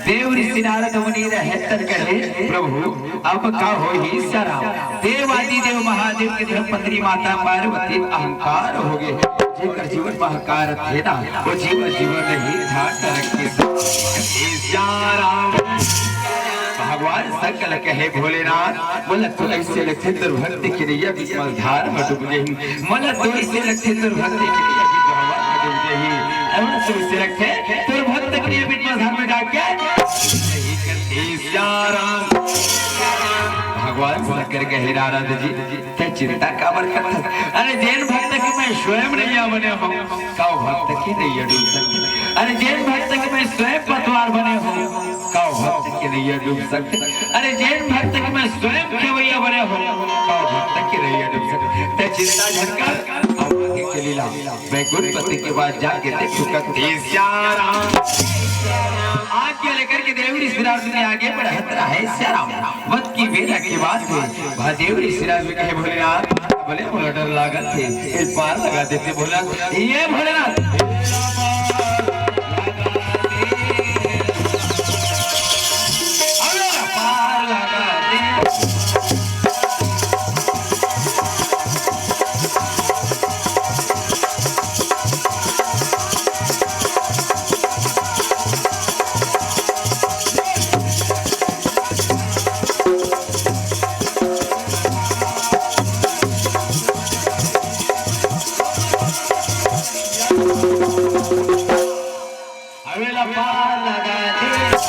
देव ऋषि नारद मुनि रहे तन कहे, "प्रभु, अब का होही सिया राम?" देव आदि देव महादेव के धर्म पत्नी माता पार्वती अहंकार हो गए। जेकर जीवन में अहंकार थे ना, वो जीवन जीवन नहीं था, नरक के समान। सिया राम। भगवान शंकर कहे, "भोलेनाथ, मोला तो ऐसे लगथे तोर भक्त के नैया बीच मझधार में डूब गई।" मोला तो ऐसे लगथे तोर भक्त के नैया बीच मझधार में डूब गई। अरे मोला तो ऐसे लगथे तोर भक्त के नैया बीच मझधार में डाल के। सिया राम। भगवान शंकर कहे, "नारद जी, तै चिंता काबर करत हस? अरे जेन भक्त के मैं स्वयं नैया बने हो, का वो भक्त के नैया डूब सकथे? अरे जेन भक्त के मैं स्वयं पतवार बने हो, का वो भक्त के नैया डूब सकथे? अरे जेन भक्त के मैं स्वयं खेवैया बने हो, का वो भक्त के नैया डूब सकथे? तै चिंता झन कर, अब आगे के लीला, मैं गुणपति के पास जाके देखूं कथे सिया राम।" आज्ञा लेकर के देव ऋषि नारद मुनि आगे बढ़त रहे सिया राम। वत की बेला के बात हे, भा देव ऋषि नारद मुनि कहे, "भोलेनाथ, भले मोला डर लागत हे, एक पार लगा देते भोलेनाथ।" ये भोलेनाथ, अरे पार लगा दे। हवेला पार लगा दे।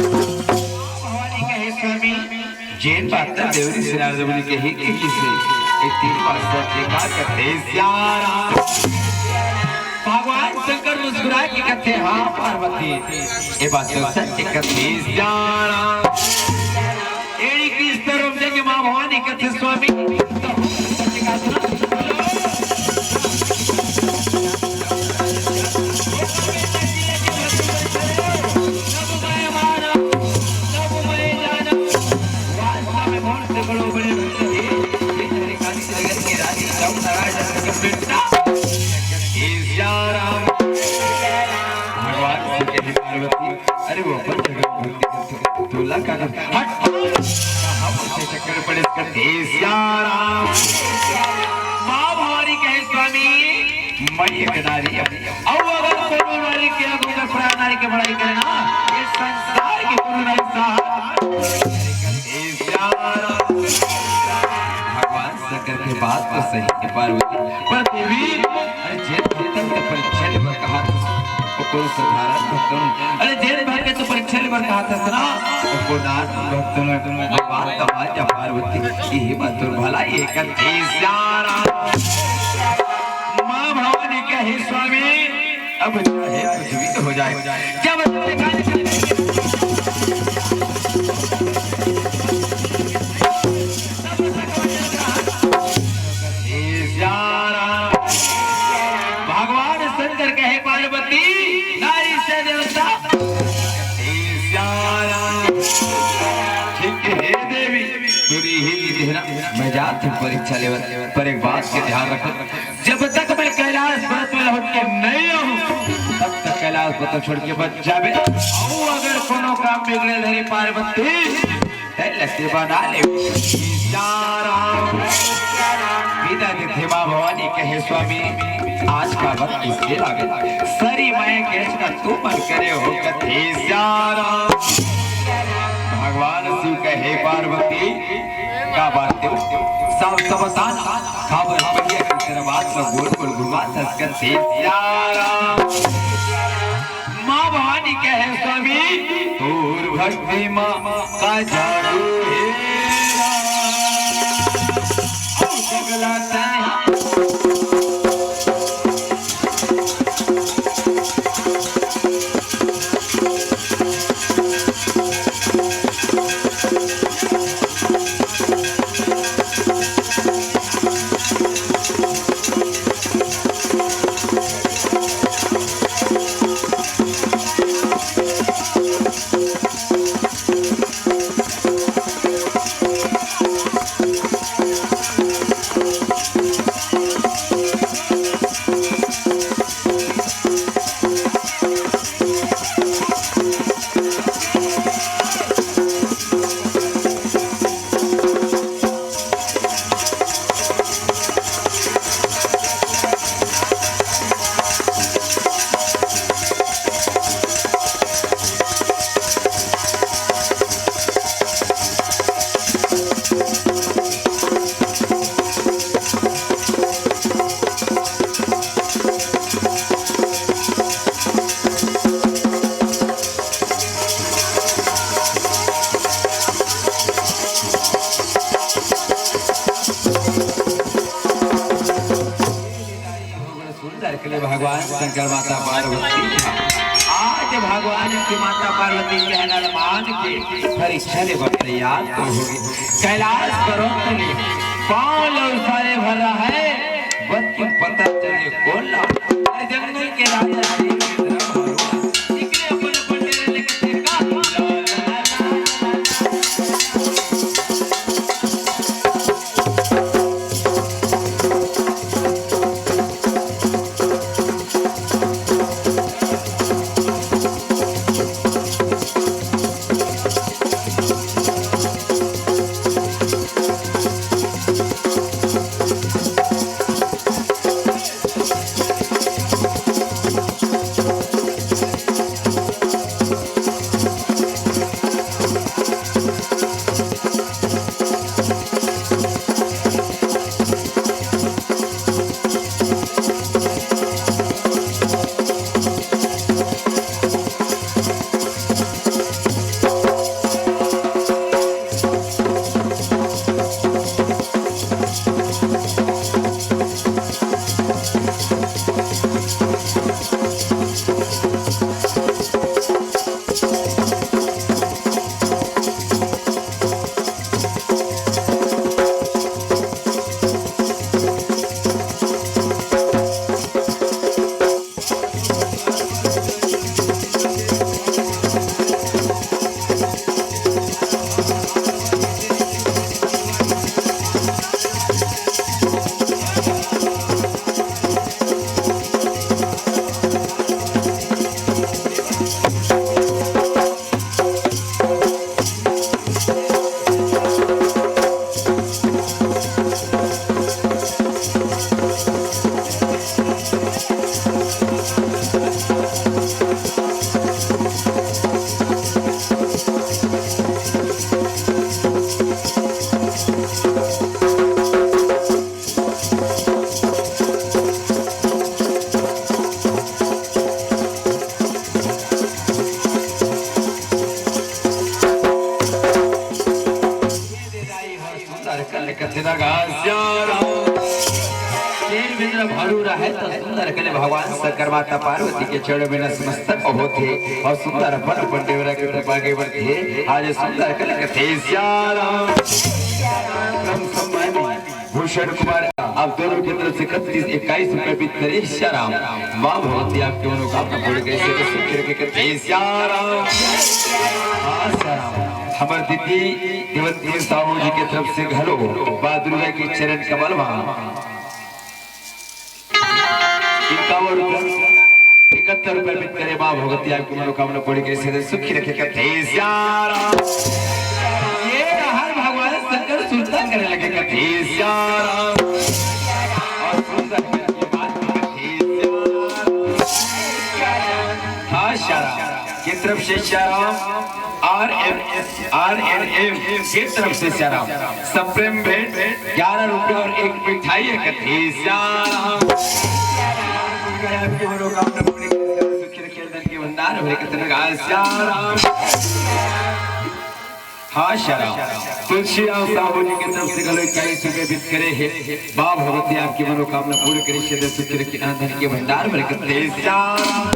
भवानी कहे, "स्वामी, जेन बात त देव ऋषि नारद मुनि कही, कही से, ए तीन बात सच हे का कथे सिया राम?" भगवान शंकर मुस्कुरा के कथे, "हाँ पार्वती, ए बात तो सच हे कथे सिया राम।" एड़ी की स्तर हम जगे माँ भवानी कथे, "स्वामी, भगवान से कहे पार्वती, अरे वो अपन जगह भक्ति करते करते तोला का हट, हम उसे चक्कर पड़े इसका देश यारा। माँ भवानी कहे, स्वामी, मैं एक नारी हूँ। अउ अगर कोनो नारी के आगू में पराया नारी के बड़ाई करे ना, ये संसार के कोनो नारी साहब। भगवान शंकर के बात तो सही है पार्वती, पर देवी, अरे जेन भक्तन के परीक्षा लेबर कहा था, वो कोई साधारण भक्तन, अरे जेन भक्त के तो परीक्षा लेबर कहा था ना, वो को नाथ भक्तन, वो बात तो मान जा पार्वती, यही बात तो भला ये कर दे सारा। माँ भवानी कहे, स्वामी, अब चाहे कुछ भी तो हो जाए, जब तक भगवान शंकर कहे, पार्वती, नारी से देवता। ठीक है, हे देवी, तोरी ही लीजिए ना, मैं जात हूँ परीक्षा लेवल, पर एक बात के ध्यान रखो, जब तक मैं कैलाश पर्वत में लौट के नहीं आऊँ, तब तक कैलाश पर्वत छोड़ के मत जाबे। अउ अगर कोनो काम बिगड़े धरी पार्वती, तै लते बना ले। सीताराम। बिना देखे माँ भवानी कहे, स्वामी, आज का वक्त किसके लागे? सरी मैं कैस का तू मन करे हो कथे सारा। भगवान शिव कहे, पार्वती, का बात है? सब समझान, खबर बढ़िया की तरह बात में गोल गोल घुमा दस कथे सारा। माँ भवानी कहे, स्वामी, तोर भक्ति माँ का जादू हे। अउ जगला तैं सुंदर के लिए भगवान शंकर माता पार्वती, आज भगवान की माता पार्वती के अनुमान के परीक्षा ले बर तैयार तो हो गए। कैलाश पर्वत ले पाँव लो सारे भर रहा है, बद की पता चले कौन ला। अरे जंगल के राजा शेर के तरह भालू, निकले अपन अपन डेरे लेके देखा। सुंदर कले भगवान शंकर माता पार्वती के चरण में नतमस्तक होथे और सुंदर अपन अपन देवरा के कृपा के बढ़थे। आज सुंदर कले कथे सियाराम। भूषण कुमार, आप दोनों की तरफ से इकतीस, इक्कीस रुपए भी करे सियाराम। माँ भगवती आपकी मनोकामना पूर्ण करे, सुखी रखे, कथे सियाराम। हाँ, सियाराम। हमर दीदी देवंती साहू जी के तरफ से घलो माँ दुर्गा के चरण कमल मा इक्यावन रुपए, इकहत्तर रुपए भी करे, माँ भगवती आपकी मनोकामना पूरी करे, सदा सुखी रखे, कथे सियाराम। ये हर भगवान शंकर सुरता करे लगे, कथे सियाराम। और सुरता करके बाद में कथे सियाराम। हाँ, सियाराम। के तरफ से सियाराम, आर एम, आर एन एम के तरफ से सियाराम, सप्रेम भेंट ग्यारह रुपया और एक मिठाई है, कथे सियाराम। आपकी मनोकामना पूरी करे, सुखी रखे, धन के भंडार भरे, कथे सियाराम। हाँ, सियाराम। तुलसीराम साहू जी के तरफ से घलो इक्कीस रुपए भी करे हे। माँ भगवती आपकी मनोकामना पूर्ण करे, सदा सुखी रखे, धन के भंडार भरे, कथे सियाराम।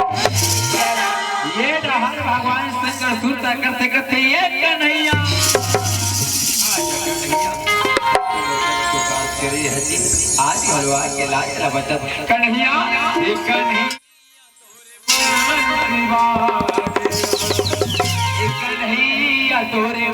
ये डहर भगवान शंकर सुरता करथे, कथे ये कन्हैया। आज हलवा के लाज ला बचत कन्हैया, ये कन्हैया। कन्हैया तोरे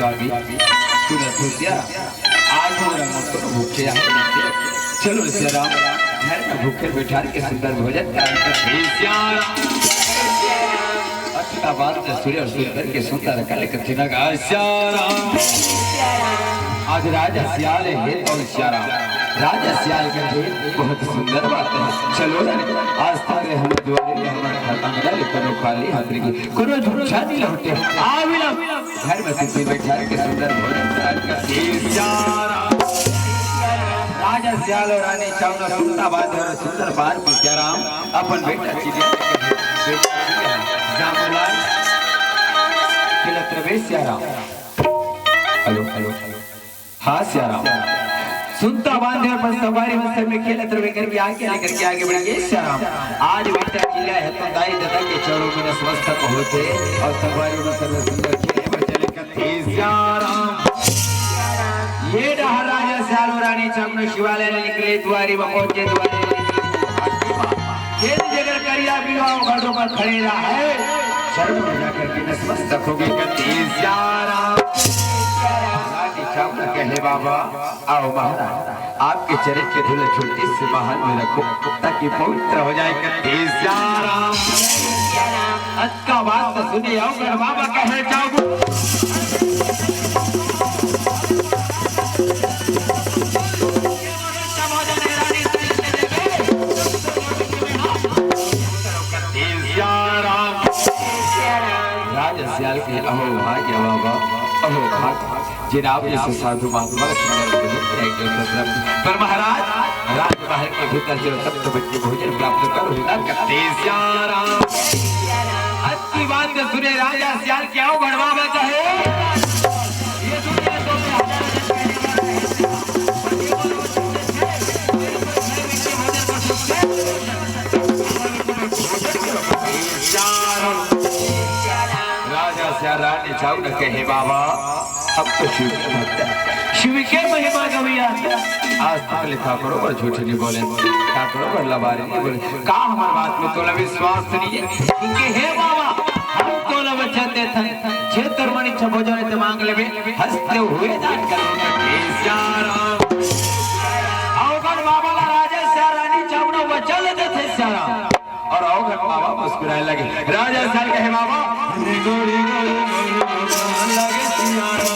स्वामी, सुन भूतिया, आज मोर मन तो भूखे आहे। चलो सियाराम, घर में भूखे बैठार के सुंदर भोजन कराई, कथे सियाराम। अतका बात सुने और सुंदर के सुंदर कले कथे ना गा सियाराम। आज राजा सियाल हे तो सियाराम, राजा सियाल कथे बहुत सुंदर बात है। चलो ना, आज तारे हम दुआरे में हमारा अंगना ले करो खाली हाथ रही, करो झूठा नहीं लौटे। आ विलम घर में सिद्धि बैठा के सुंदर भोजन कराई, कथे सियाराम। राजा सियाल और रानी चावना सुनता बात और सुंदर बात की सियाराम अपन बेटा चिड़िया, बेटा चिड़िया, जामूलाल, खिलत रवे सियाराम। Hello, hello, hello. हाँ सियाराम। सुनता बांधे और बस सवारी में सर में खेलत रवे करके आगे लेकर के आगे बढ़ेंगे सियाराम। आज बेटा चिल्ला है तो दाई दादा के चरणों में नतमस्तक होते और सवारी में सर में सुंदर खेले पर चले कथे सियाराम। ये डहर राजा सियाल रानी चावना शिवालय ले निकले दुआरी में पहुंचे दुआरी में निकले। खेल जगर करिया बिवाह घाटों पर खड़े रहा है। शर्म में जाकर के नतमस्तक हो गए कथे सियाराम। रानी चावना कहे बाबा आओ महाराज, आपके चरण के धूल छोटे से महल में रखो, ताकि पवित्र हो जाए कथे सियाराम। अतका बात तो सुने आओ गढ़ बाबा कहे जाओ। कथे सियाराम। राजा सियाल के अहो भाग्य बाबा, अहो भाग्य। जिन आप जैसे साधु महात्मा सुंदर भोजन करेंगे, पर महाराज, राजमहल के भीतर जो तप्त बच्चे भोजन प्राप्त कर होता कथे सियाराम। अतकी बात सुने राजा सियाल के आओ गढ़ बाबा कहे। ये दुनिया तो में हजार हजार कहने वाला है। राजा सियाल रानी चावना कहे बाबा, अब तो शिव के भक्त, शिव के महिमा गवैया। आज तक ले काकरो बर झूठ नहीं बोले, काकरो बर लबारी नहीं बोले। का हमर बात में तोला विश्वास नहीं है? कि हे बाबा, हम तोला वचन देथन, जे तोर मन इच्छा भोजन ते मांग लेबे, हंसते हुए जान कर। हे सिया राम। अवघड़ बाबा ला राजा सिया रानी चावड़ा वचन देथे सिया राम। अउ अवघड़ बाबा मुस्कुराए लगे। राजा सियाल कहे, "बाबा, रे गोरी, गोरी, गोरी, गोरी, लगे सियारा।"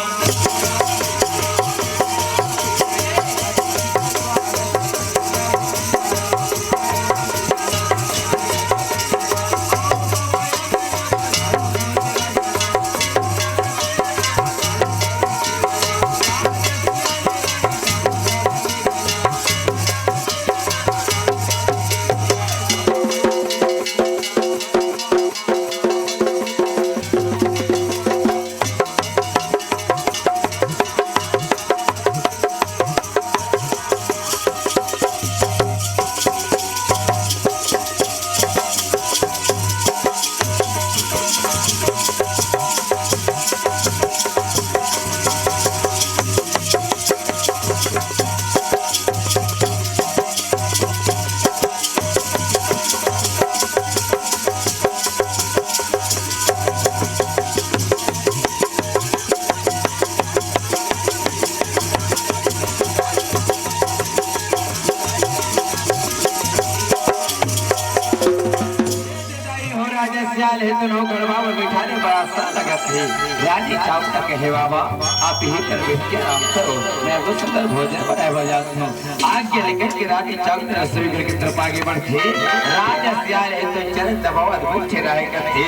हो राजा सियाल हे, तो नौ गढ़वा में बैठा रे, बड़ा अच्छा लगत हे। रानी चावड़ा कहे, "बाबा, आप यहीं पर बैठ के आराम करो, मैं आपको सुंदर भोजन बनाए बर जात हूँ।" आज्ञा लेकर के रानी चावड़ा रसोई घर की तरफ आगे बढ़थे। राजा सियाल हे तो चरण दबावत बैठे रहे करथे।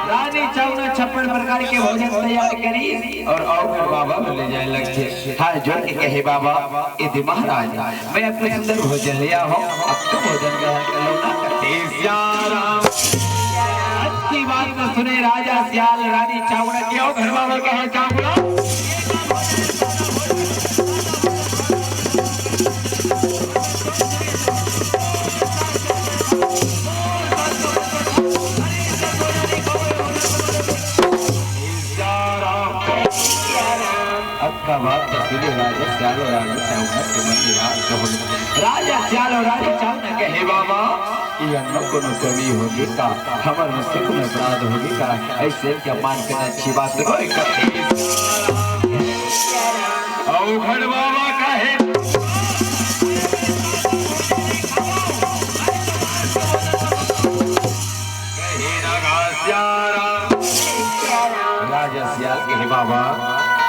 रानी चावड़ा छप्पन प्रकार के भोजन तैयार करी अउ अवघड़ बाबा बर ले जाए लगथे। हाथ जोड़ के कहे, "बाबा, ए दे महाराज, मैं आपके सुंदर भोजन ले आए हूँ, अब तो भोजन ग्रहण कर लो ना।" करथे सिया राम। अतकी बात ला सुने राजा सियाल रानी चावड़ा के, अवघड़ बाबा कहे, "चावड़ा।" अतका बात ला सुने राजा सियाल अउ रानी चावड़ा के मन निराश हो गे। राजा सियाल अउ रानी चावड़ा कहे, "बाबा, ये अन्नो कोनो कमी होगे का? हमर मन से कोनो अपराध होगे का? ऐसे के अपमान करना अच्छी बात नोहे।" करथे अवघड़ बाबा कहे, कहे राजा सिया राम। राजा सियाल कहे, "बाबा,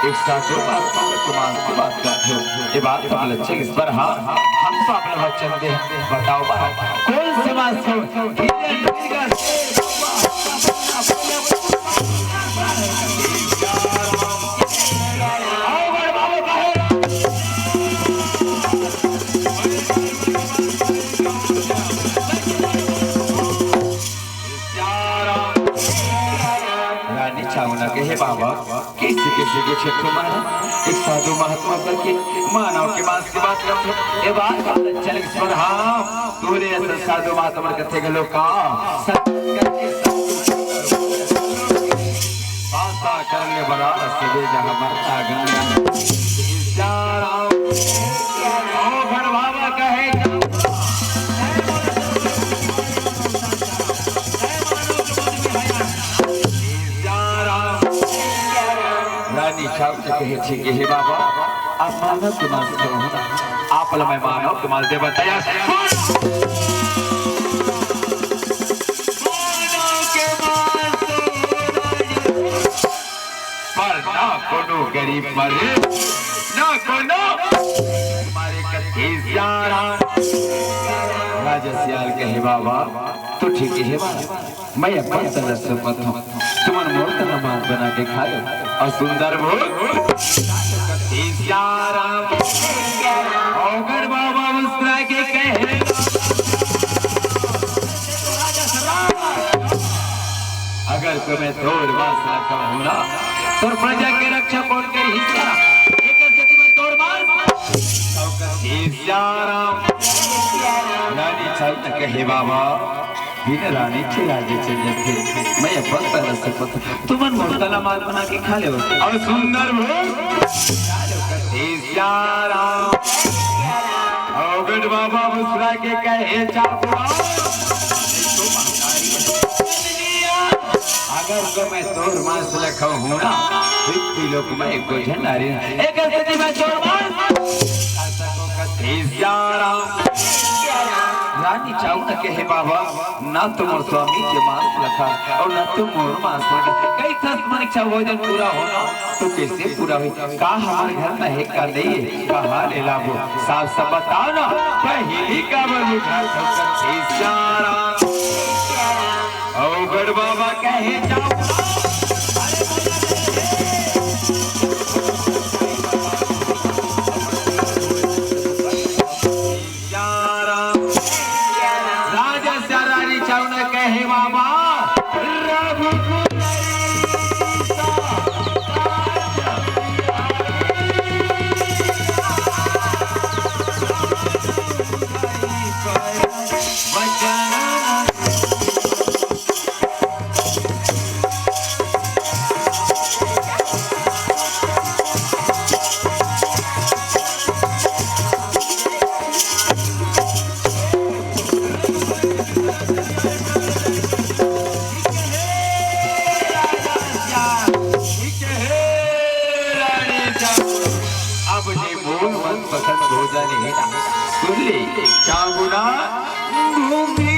एक साधु महात्मा के मांस के बात करथे, ये बात हम लच्छे इस पर, हाँ, हम तो अपने वचन दे, बताओ बाबा, कौन से मांस को?" रानी चावड़ा कहे, "बाबा, कैसे, कैसे कुछ तुम्हारा एक साधु महात्मा करके मानव के मांस की बात करते हो? ये बात, बात अच्छा लगे सुन, हाँ, तोरे ऐसा साधु महात्मा कथे गलो का? सत करके सत भाषा कर ले बड़ा सबे जहाँ मरता गंगा।" ओ घर बाबा कहे, रानी चावड़ा कहे, "ठीक है बाबा, आप मानव के मांस खाहू ना, आप ला मैं मानव के मांस दे बताया।" पर ना कोनो गरीब मरे, ना कोनो मारे कथे सिया राम। राजा सियाल कहे, "बाबा, तो ठीक है बाबा, मैं अपन तरफ से पत हूँ, तुमन मोर तरह मांस बना के खायो अउ सुंदर भोग।" कथे सिया राम। अवघड़ बाबा मुस्कुरा के कहे, अगर तुम्हें तोर मांस रखा हो ना, तोर प्रजा के रक्षा कौन करी? एक स्थिति में तोर मांस, तो कथे सिया राम। रानी चावड़ा कहे, "बाबा, बिन रानी के राजे चल जथे, मैं अपन तरस सकत। तुमन मोर तला मार बना के खा लेव। अउ सुंदर भोग। अउ गढ़ बाबा मुस्कुरा के कहे, "चापुड़ा, अगर तो मैं तोर मांस ल खाहूं ना, पृथ्वी लोक में एको झन नारी।" एक स्थिति में तोर मांस खा सको कथे सियाराम। रानी चाउना कहे, "बाबा, ना तो मोर स्वामी के मांस ल खांव अउ ना तो मोर मांस ल खांव।" कई थस मन इच्छा भोजन पूरा होना, तो कैसे पूरा होही? का हमार घर में हे का नहीं हे? कहाँ ले लाबो? साफ साफ बताओ ना, पहली काबर बुझा सकत हे सियाराम। अउ गढ़ बाबा कहे, "चाउना।" राजा रानी चाउना कहे, "बाबा, रघुकुल अब जे मोर मनपसंद भोजन हे ना, सुन ले, चाउना, घूमी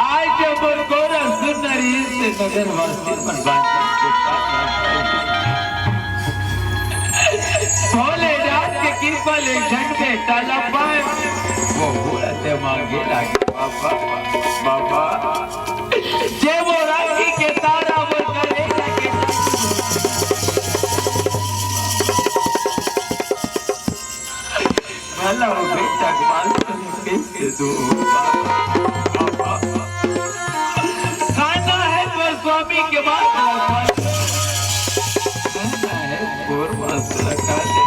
आज जब गोरा सुंदरी से नगर वासी मन बांचन के पास भोले नाथ के कृपा ले झंडे ताला पाए, वो बूढ़ा से मांगे लागे, "बाबा, बाबा, जे वो राखी के तारा वो करे लागे।" भला वो बेटा के मांस कइसे दूं? खाना हे तो स्वामी के मांस ला खाना हे, तोर मांस ला खा ले।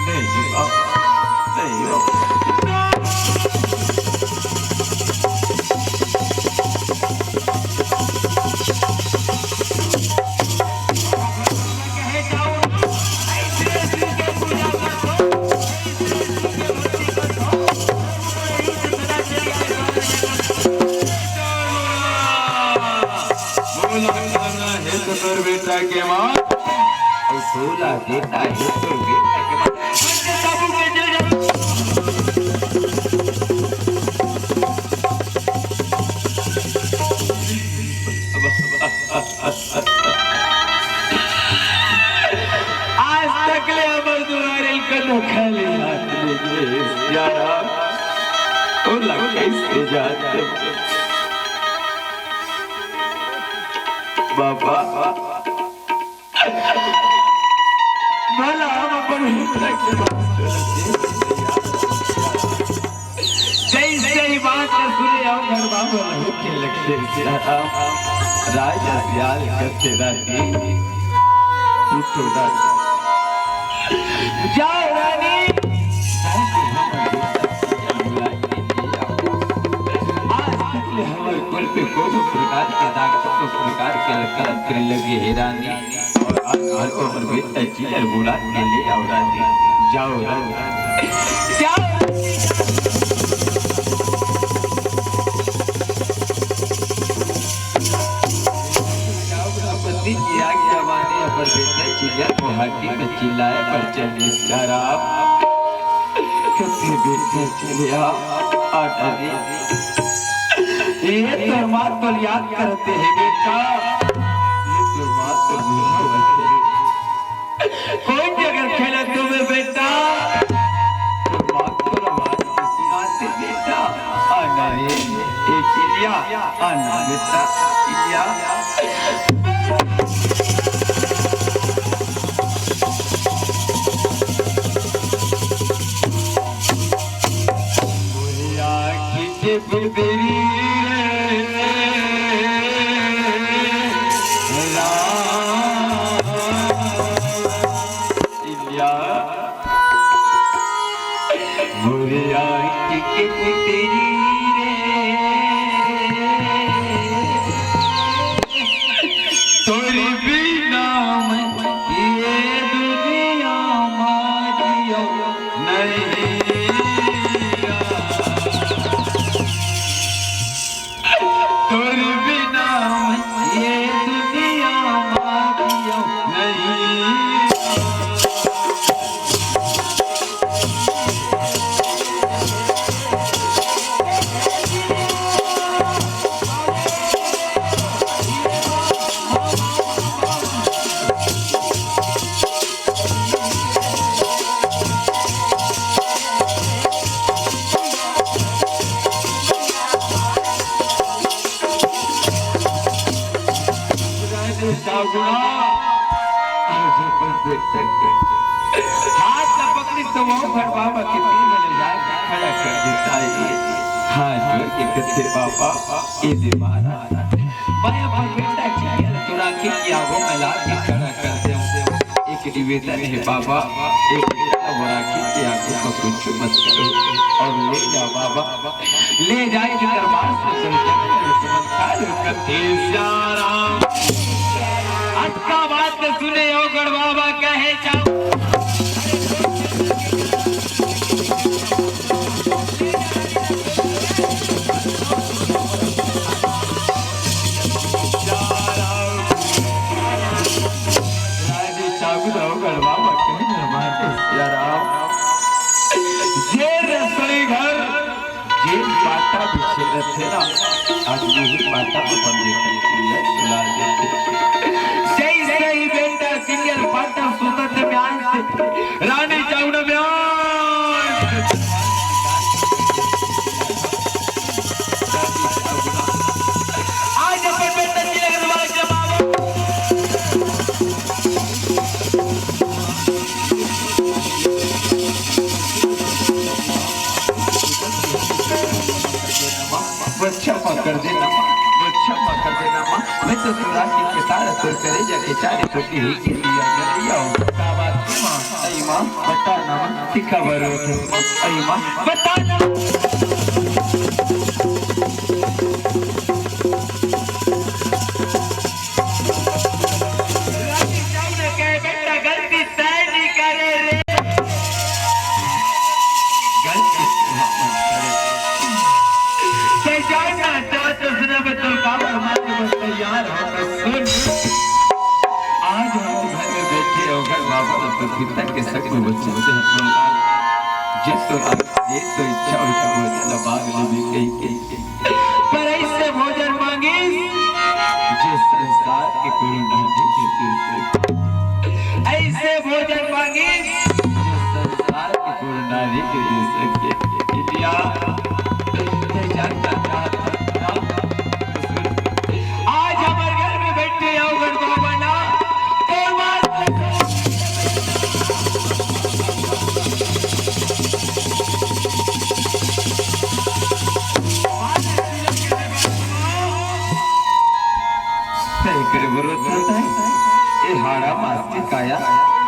नहीं बाबा, नहीं बाबा। बोला करना हे तो तोर बेटा के मां, बोला करना हे तोर बेटा के मां। आज तक ले हमर दुआरे कनो खाली हाथ नहीं गए। यारा, तोला कइसे जान देबो? बाबा, भला हम अपन हिम्मत के बात करते हैं। जइसे ही बात ला सुने अउ घर बाबा लहू के लगे, राजा सियाल करके रानी, उठो रानी, जाओ रानी, आज तक ले हमर कुल पे कोनो प्रकार के दाग, कोनो प्रकार के लकड़ लगे हे रानी। अउ आज घर को हमर बेटा चिल्लर बुला के ले आओ रानी, जाओ रानी, जाओ। पति के आज्ञा माने अपन बेटा चिल्लर गुवाहाटी में चिल्लाए बर चले। राम, कथे बेटा चिल्लर, आ डरे। ये तोर माँ तो याद करथे बेटा, ये तोर माँ तो बुलावत हे। कोई जगह खेला तुम्हें बेटा, तोर माँ तो आवाज सुनाथे बेटा। आना रे, ए चिड़िया, आना बेटा, चिड़िया। मोरी आँखी के पुतरी रे, राम। इलिया, मोरी आँखी के पुतरी रे, तोर बिना मैं ये दुनिया मा जियो नहीं। तोर बिना मैं ये दुनिया मा जियो नहीं। हाथ ला पकड़ी तो वो घर बाबा के तीर में ले जाए, खड़ा कर देता है। हाथ जोड़ के कहते, "बाबा, ये दे महाराज, मैं अपन बेटा चिल्लर तुरा के किया वो मिला के खड़ा कर दे।" एक निवेदन है बाबा, एक बेटा वो राखी के आगे को कुछ मत करो और ले जा बाबा। ले जाए के दरबार से कोई जगह में चमत्कार करते। सियाराम। अतका बात सुने हो गढ़ बाबा कहे जाओ। रानी चाबुदाव गढ़वा बटे हमारे सियाराम। जे रसोई घर, जे पाटा बिछे रथे ना, आज यही पाटा में बंदे करती है, सुला देते। जैसे ही बेटा सिंगल पाटा सुतत म्यान से, रानी चावड़ा म्यान से। आज अपन बेटा सिंगल वाला जमावा। वो क्षमा कर देना माँ, वो क्षमा कर देना माँ। मैं तो सुरा की कितार सुर करे जाके चारे तो की ही की दिया कर दिया हूँ। का बात की माँ? अई माँ, बता ना माँ, तिखा बरो थे। अई माँ, बता ना। गलती तैं नहीं करे रे। गलती तैं जानना चाहते सुना मैं तो बाबा माँ के बस तैयार हो तो सुन। आज हम घर में बैठे हो, घर बाबा तो पिता के सब को बच्चे से हम जिस तो ये तो इच्छा उठा हो जाना बाग में भी कहीं कहीं। पर ऐसे भोजन मांगिस, जे संसार के कोनो नारी के दे सके। ऐसे भोजन मांगिस, जे संसार के कोनो नारी के दे सके। बिटिया, ये जानना चाहता था। आज हमारे घर में बैठे आओ गढ़ बाबा ना, तो बात तय करे बरोबर था। ए हाड़ा मास के काया,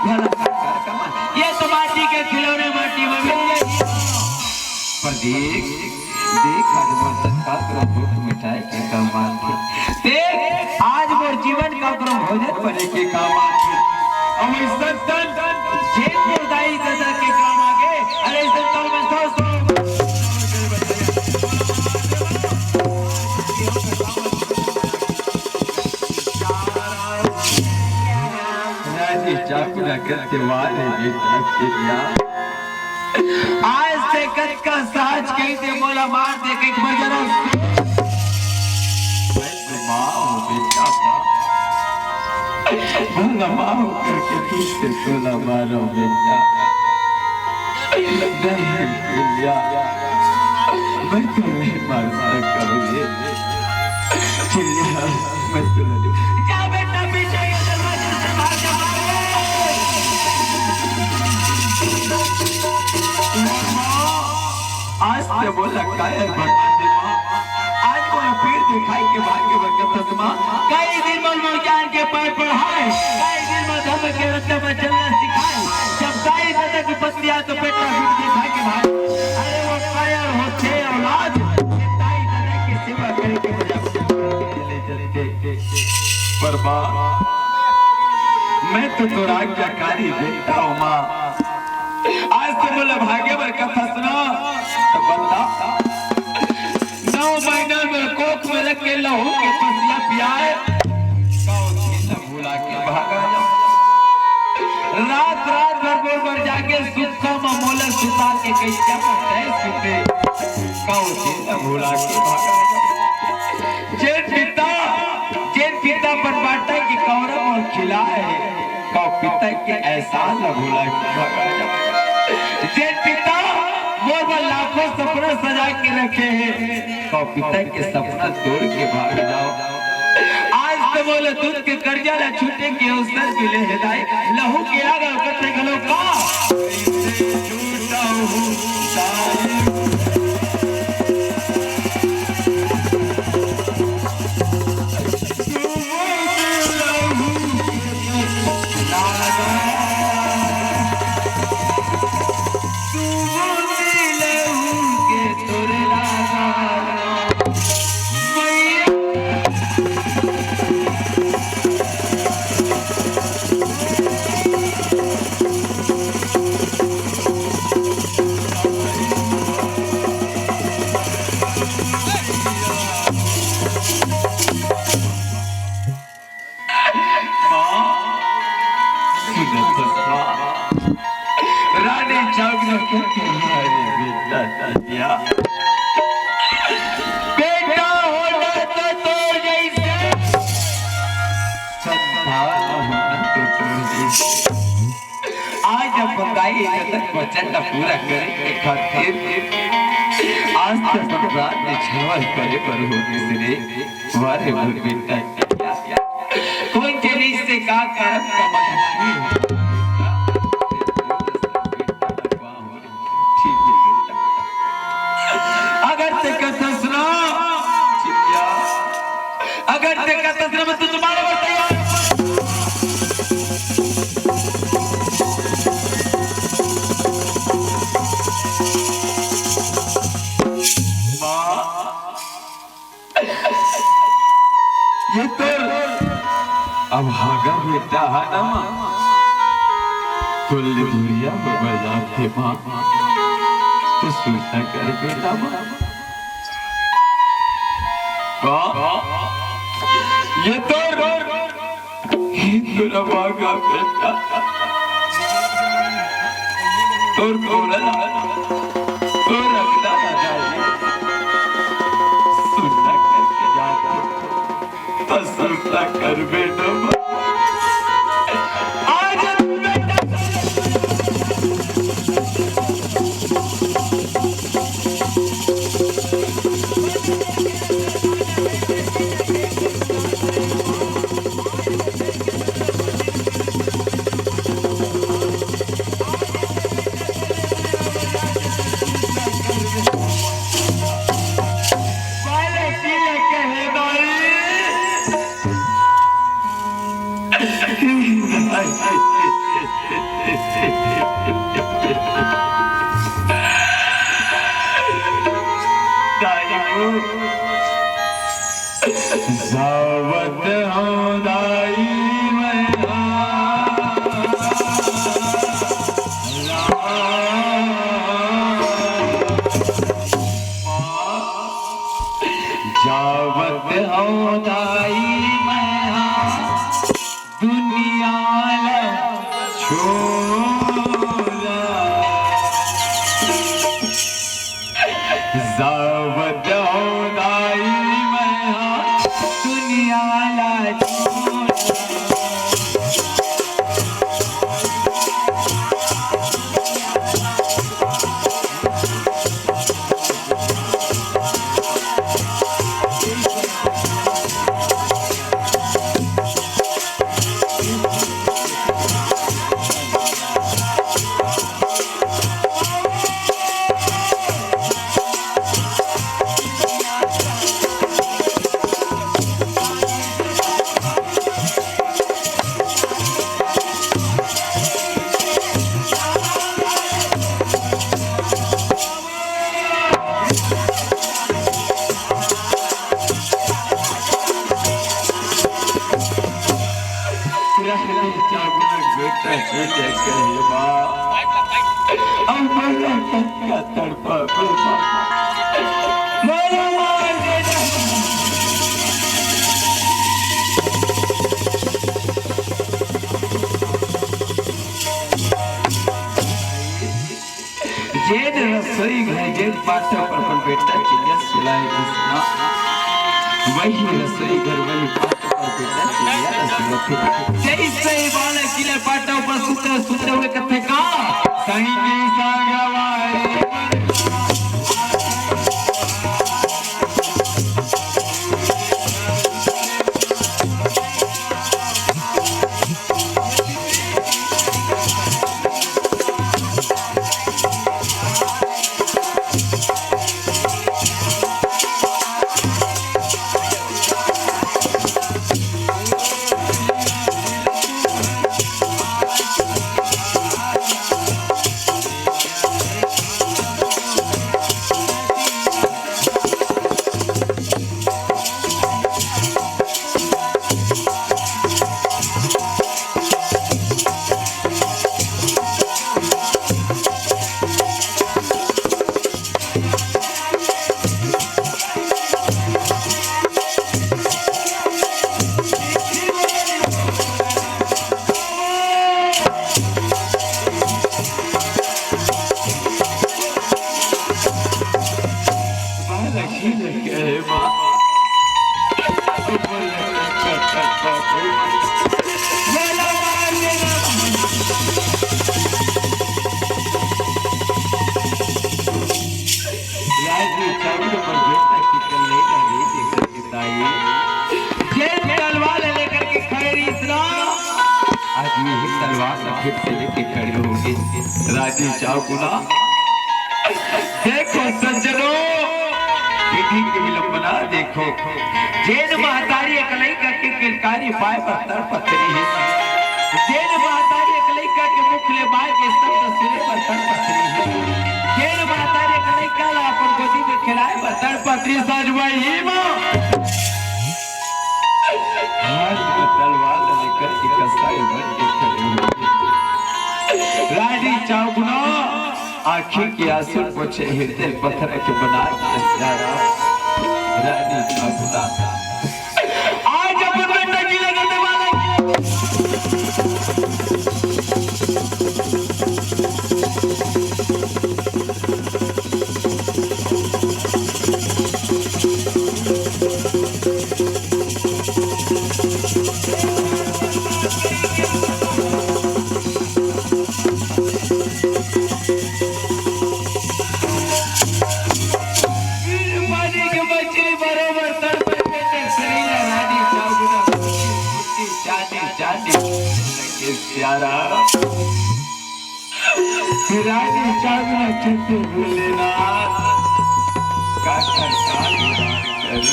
भला कर कमा। ये तो माटी के खिलौने माटी में मिल गए। पर देख, देख, आज मोर तन काकरो भूख मिटाए के काम आथे। देख, आज मोर जीवन काकरो भोजन बने के काम आथे। अउ अइसन तन, जेन मोर दाई ददा के काम आगे, अरे अइसन तन में सौ, सौ रानी चाकू ना करते वाले बेटा चिल्ला। आज ते कतका साँच कहि दे मोला मार दे, कहि के मर जाना। मैं तो माँ हूँ बेटा, माँ। भला माँ होकर के फिर से तोला मारो बेटा। नहीं चिल्ला, मैं तो नहीं मार सकता हूँ ये। चिल्ला, मैं तो नहीं। जा बेटा, पीछे के दरवाजे से भाग जा। आज ते मोला कायर बना दे माँ। आज मोला पीर दिखाई के भाग्य बरकत माँ। कई दिन मोर मोर ज्ञान के पाए पढ़ाए, कई दिन मोर धर्म के रस्ते में चलना सिखाए। जब दाई ददा के पत्नी आए तो बेटा पीर दिखाई के भाग। अरे वो कायर होथे औलाद, ये दाई ददा के सेवा करे के बजाय ले चलते। पर माँ, मैं तो तोर आज्ञाकारी बेटा हूँ माँ। आज तो मोला भागे बर कथा सुना, तो बता। नौ महीना में कोख में रख के लहू के पसिया पियाए, कहो झील भुला के भागा जाओ। रात रात भर गोड़ बर जाके सुखा में मोला सुता के कैसे बताए सुते, कहो झील भुला के भागा जाओ। जेन पिता, जेन पिता अपन बाटा के कौरम अउ खिला हे, कौ पिता के एहसान ला भुला के भगा जा। जेन पिता मोर बर लाखों सपना सजा के रखे हे, कौ पिता के सपना तोड़ के भाग जाओ। आज तो मोला दूध के कर्जा ला छूटे के अवसर मिले हे दाई, लहू के आग अउ कथे घलो का। माँ, सुन तो माँ। रानी जागना के तुम्हारे बेटा दिया। बेटा होना तो तोर जैसे, संतान होना तो तोर जैसे। आज अपन दाई ददा के वचन ला पूरा करे के खातिर आज तो अपन रात में छावल करे बर होगे रे। वारे मोर बेटा, कोन जनिस ते का करम कमाई। ठीक हे बेटा। अगर ते कथा सुना, ठीक हे। अगर ते कथा सुना, मैं तुझे मारे बर तैयार हूँ। माँ, ये तो अभागा बेटा हे ना माँ, कुल दूरिया में बजाते माँ, तो सुनता कर बेटा माँ। माँ, ये तो हे तोर अभागा बेटा, तोर बोलल, तोर रखना ना जाए। सुनना करके जाते, तो सुनना कर बेटा। आज बेटा जावत हौं दाई मैं हा। जावत हौं दाई मैं हा। दुनिया ला छोड़ा। जावत हौं दाई मैं हा, दुनिया ला छोड़ा। जेन रसोई घर, जेन पाटा पर अपन बेटा चिल्ला सुलाए उसना, वही रसोई घर, वही पाटा पर बेटा चिल्ला सुलाए। जैसे ही बालक चिल्ला पाटा ऊपर सुते, सुते हुए कथे का, संगी संगवारी। राजू चावल पर बेटा की कल लेकर गई थी। ताई, जेन तलवार ला लेकर के खड़े रहिस ना, आज यही तलवार ला फिर से लेके खड़े होगे। राजी जाओ गुना। देखो सज्जनों, विधि की विलंबना देखो। जेन महतारी अकलई करके किलकारी पाए बर तड़पत रही है, जेन महतारी अकलई करके मुख ले बाए के शब्द सुने बर तड़पत रही है, जेन महतारी अकलई काला अपन गोदी में खेलाए बर तड़पत रही, साजवाई ही माँ। हाथ में तलवार लेकर के कसाई बन के खड़े हुए। रानी चावगुना आंखी के आंसू पोछे, हृदय पत्थर के बना के प्यारा। रानी चावगुना आज अपन बेटा की लगन वाला पानी के मछली बरोबर तड़पे पेटे शरीर रानी चावगुना फुटी फुटी चांदी चांदी लगे प्यारा। रानी चावगुना चलते भोलेनाथ का कर, का कर।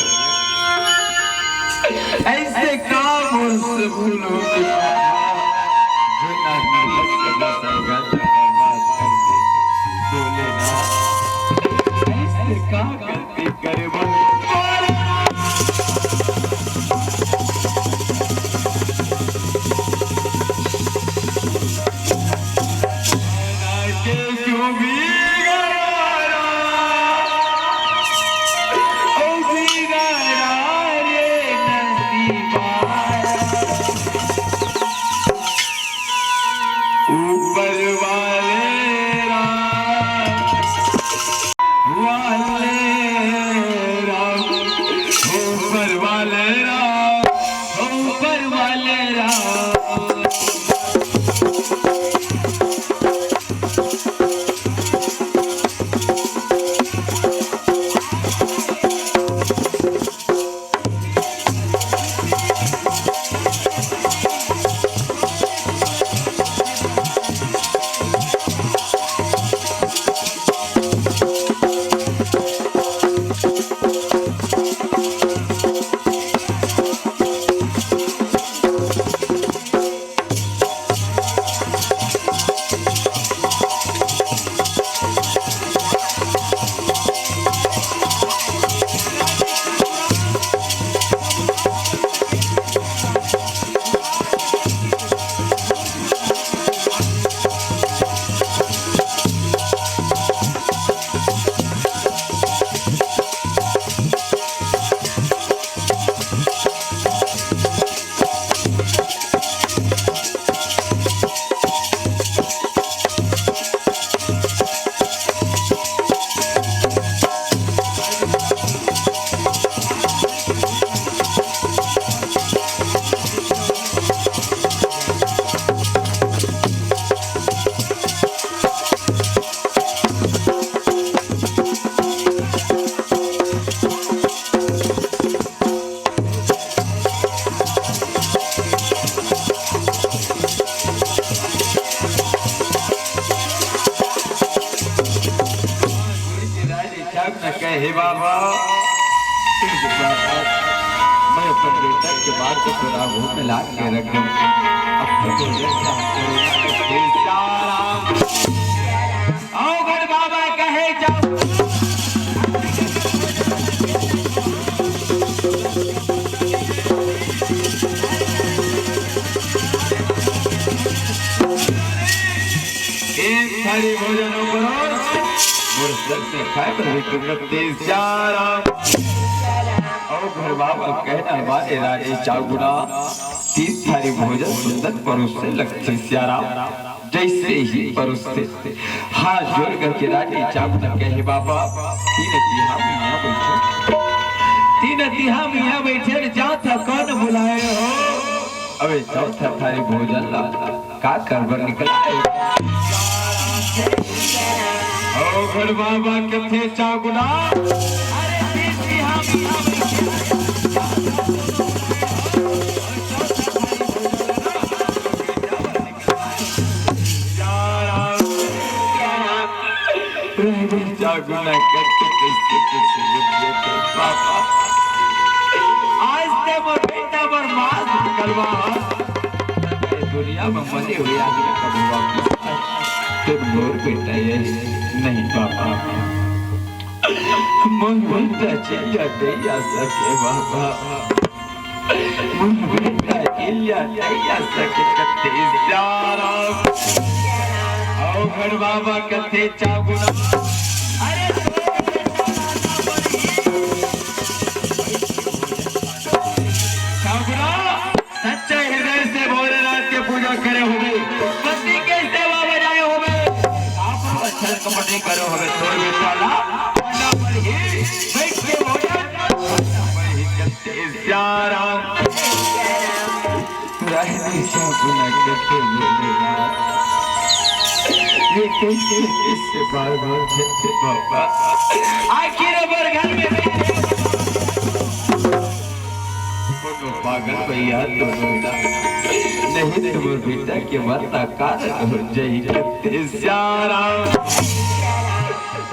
ऐसे काम से भूल हो गया जो ना गलत गलत गलत बर्बाद कर दे। भोलेनाथ ऐसे काम कर करे बन। ऊपर वाले राम, वाले राम, ऊपर वाले राम, ऊपर वाले राम। कहे बाबा, मैं अपन बेटा के बात को पूरा मुंह में ला के रख दूं। अब तो बोल रहे हैं, हम करोना के तेज चारा। आओ घर बाबा कहे जाओ। एक थारी भोजन ऊपर और मोर सर से खाए पर भी तुमने तेज चारा। और घर बाबा कहना माने रानी चावगुना, तीन थारी भोजन सुंदर परोसे लगथे सियाराम। जैसे ही परोसे, हाथ जोड़ करके रानी चावगुना कहे, "बाबा, तीन तिहा मियाँ बैठे, तीन तिहा मियाँ बैठे, जात ह कौन बुलाए हो?" अबे चौथा थारी भोजन ला का करबर निकला है? ओ घर बाबा कथे चावगुना। अरे तीन तिहा मियाँ बैठे। चावगुना करके कैसे कैसे बोल देते बाबा। आज ते मोर बेटा बर मांस निकलवा। दुनिया में मरे हुए आदमी कभी वापस आए। ते मोर बेटा ये नहीं बाबा। मोर बेटा चलिया नहीं आ सके बाबा। मोर बेटा चलिया नहीं आ सके कते सियाराम। आओ घर बाबा कते चावगुना। अरे चावगुना। सच्चे हृदय से भोलेनाथ के पूजा करे होबे, पति के सेवा बजाए होबे, आपन छल कपट नहीं करे होबे, तोर बेटा ला पन्ना पर ही बैठ के भोजन, पन्ना पर ही करते सियाराम। रानी चावगुना करते भोलेनाथ। ये कैसे, कैसे बार बार झंझट बाबा। आखिर हमर घर में बैठे कोनो पागल भैया तो नहीं, नहीं तो मोर बेटा के मरना कारण हो जाई करते सियाराम।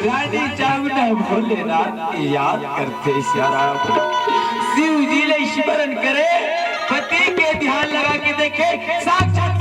रानी चावगुना भोलेनाथ के याद करते सियाराम। शिव जी ले स्मरण करे, पति के ध्यान लगा के देखे, साक्षात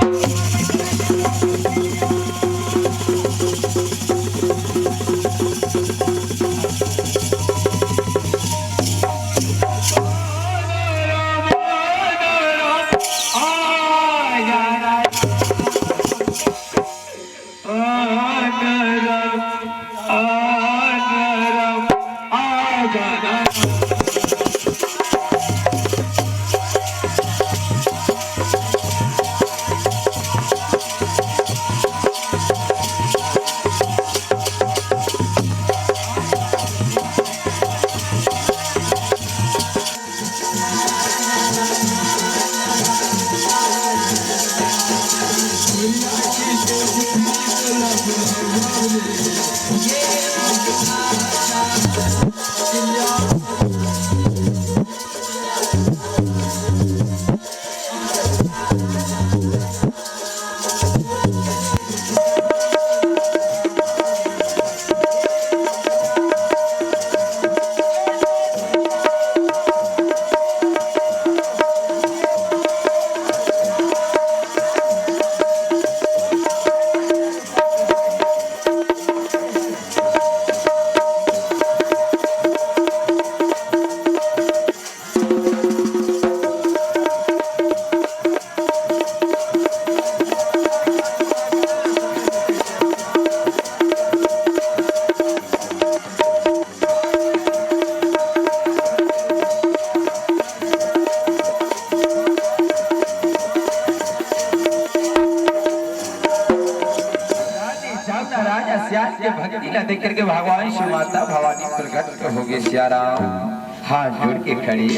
भक्ति ला देख करके भगवान शिव माता भवानी प्रकट हो गए। सियाराम हाथ जोड़ के खड़ी।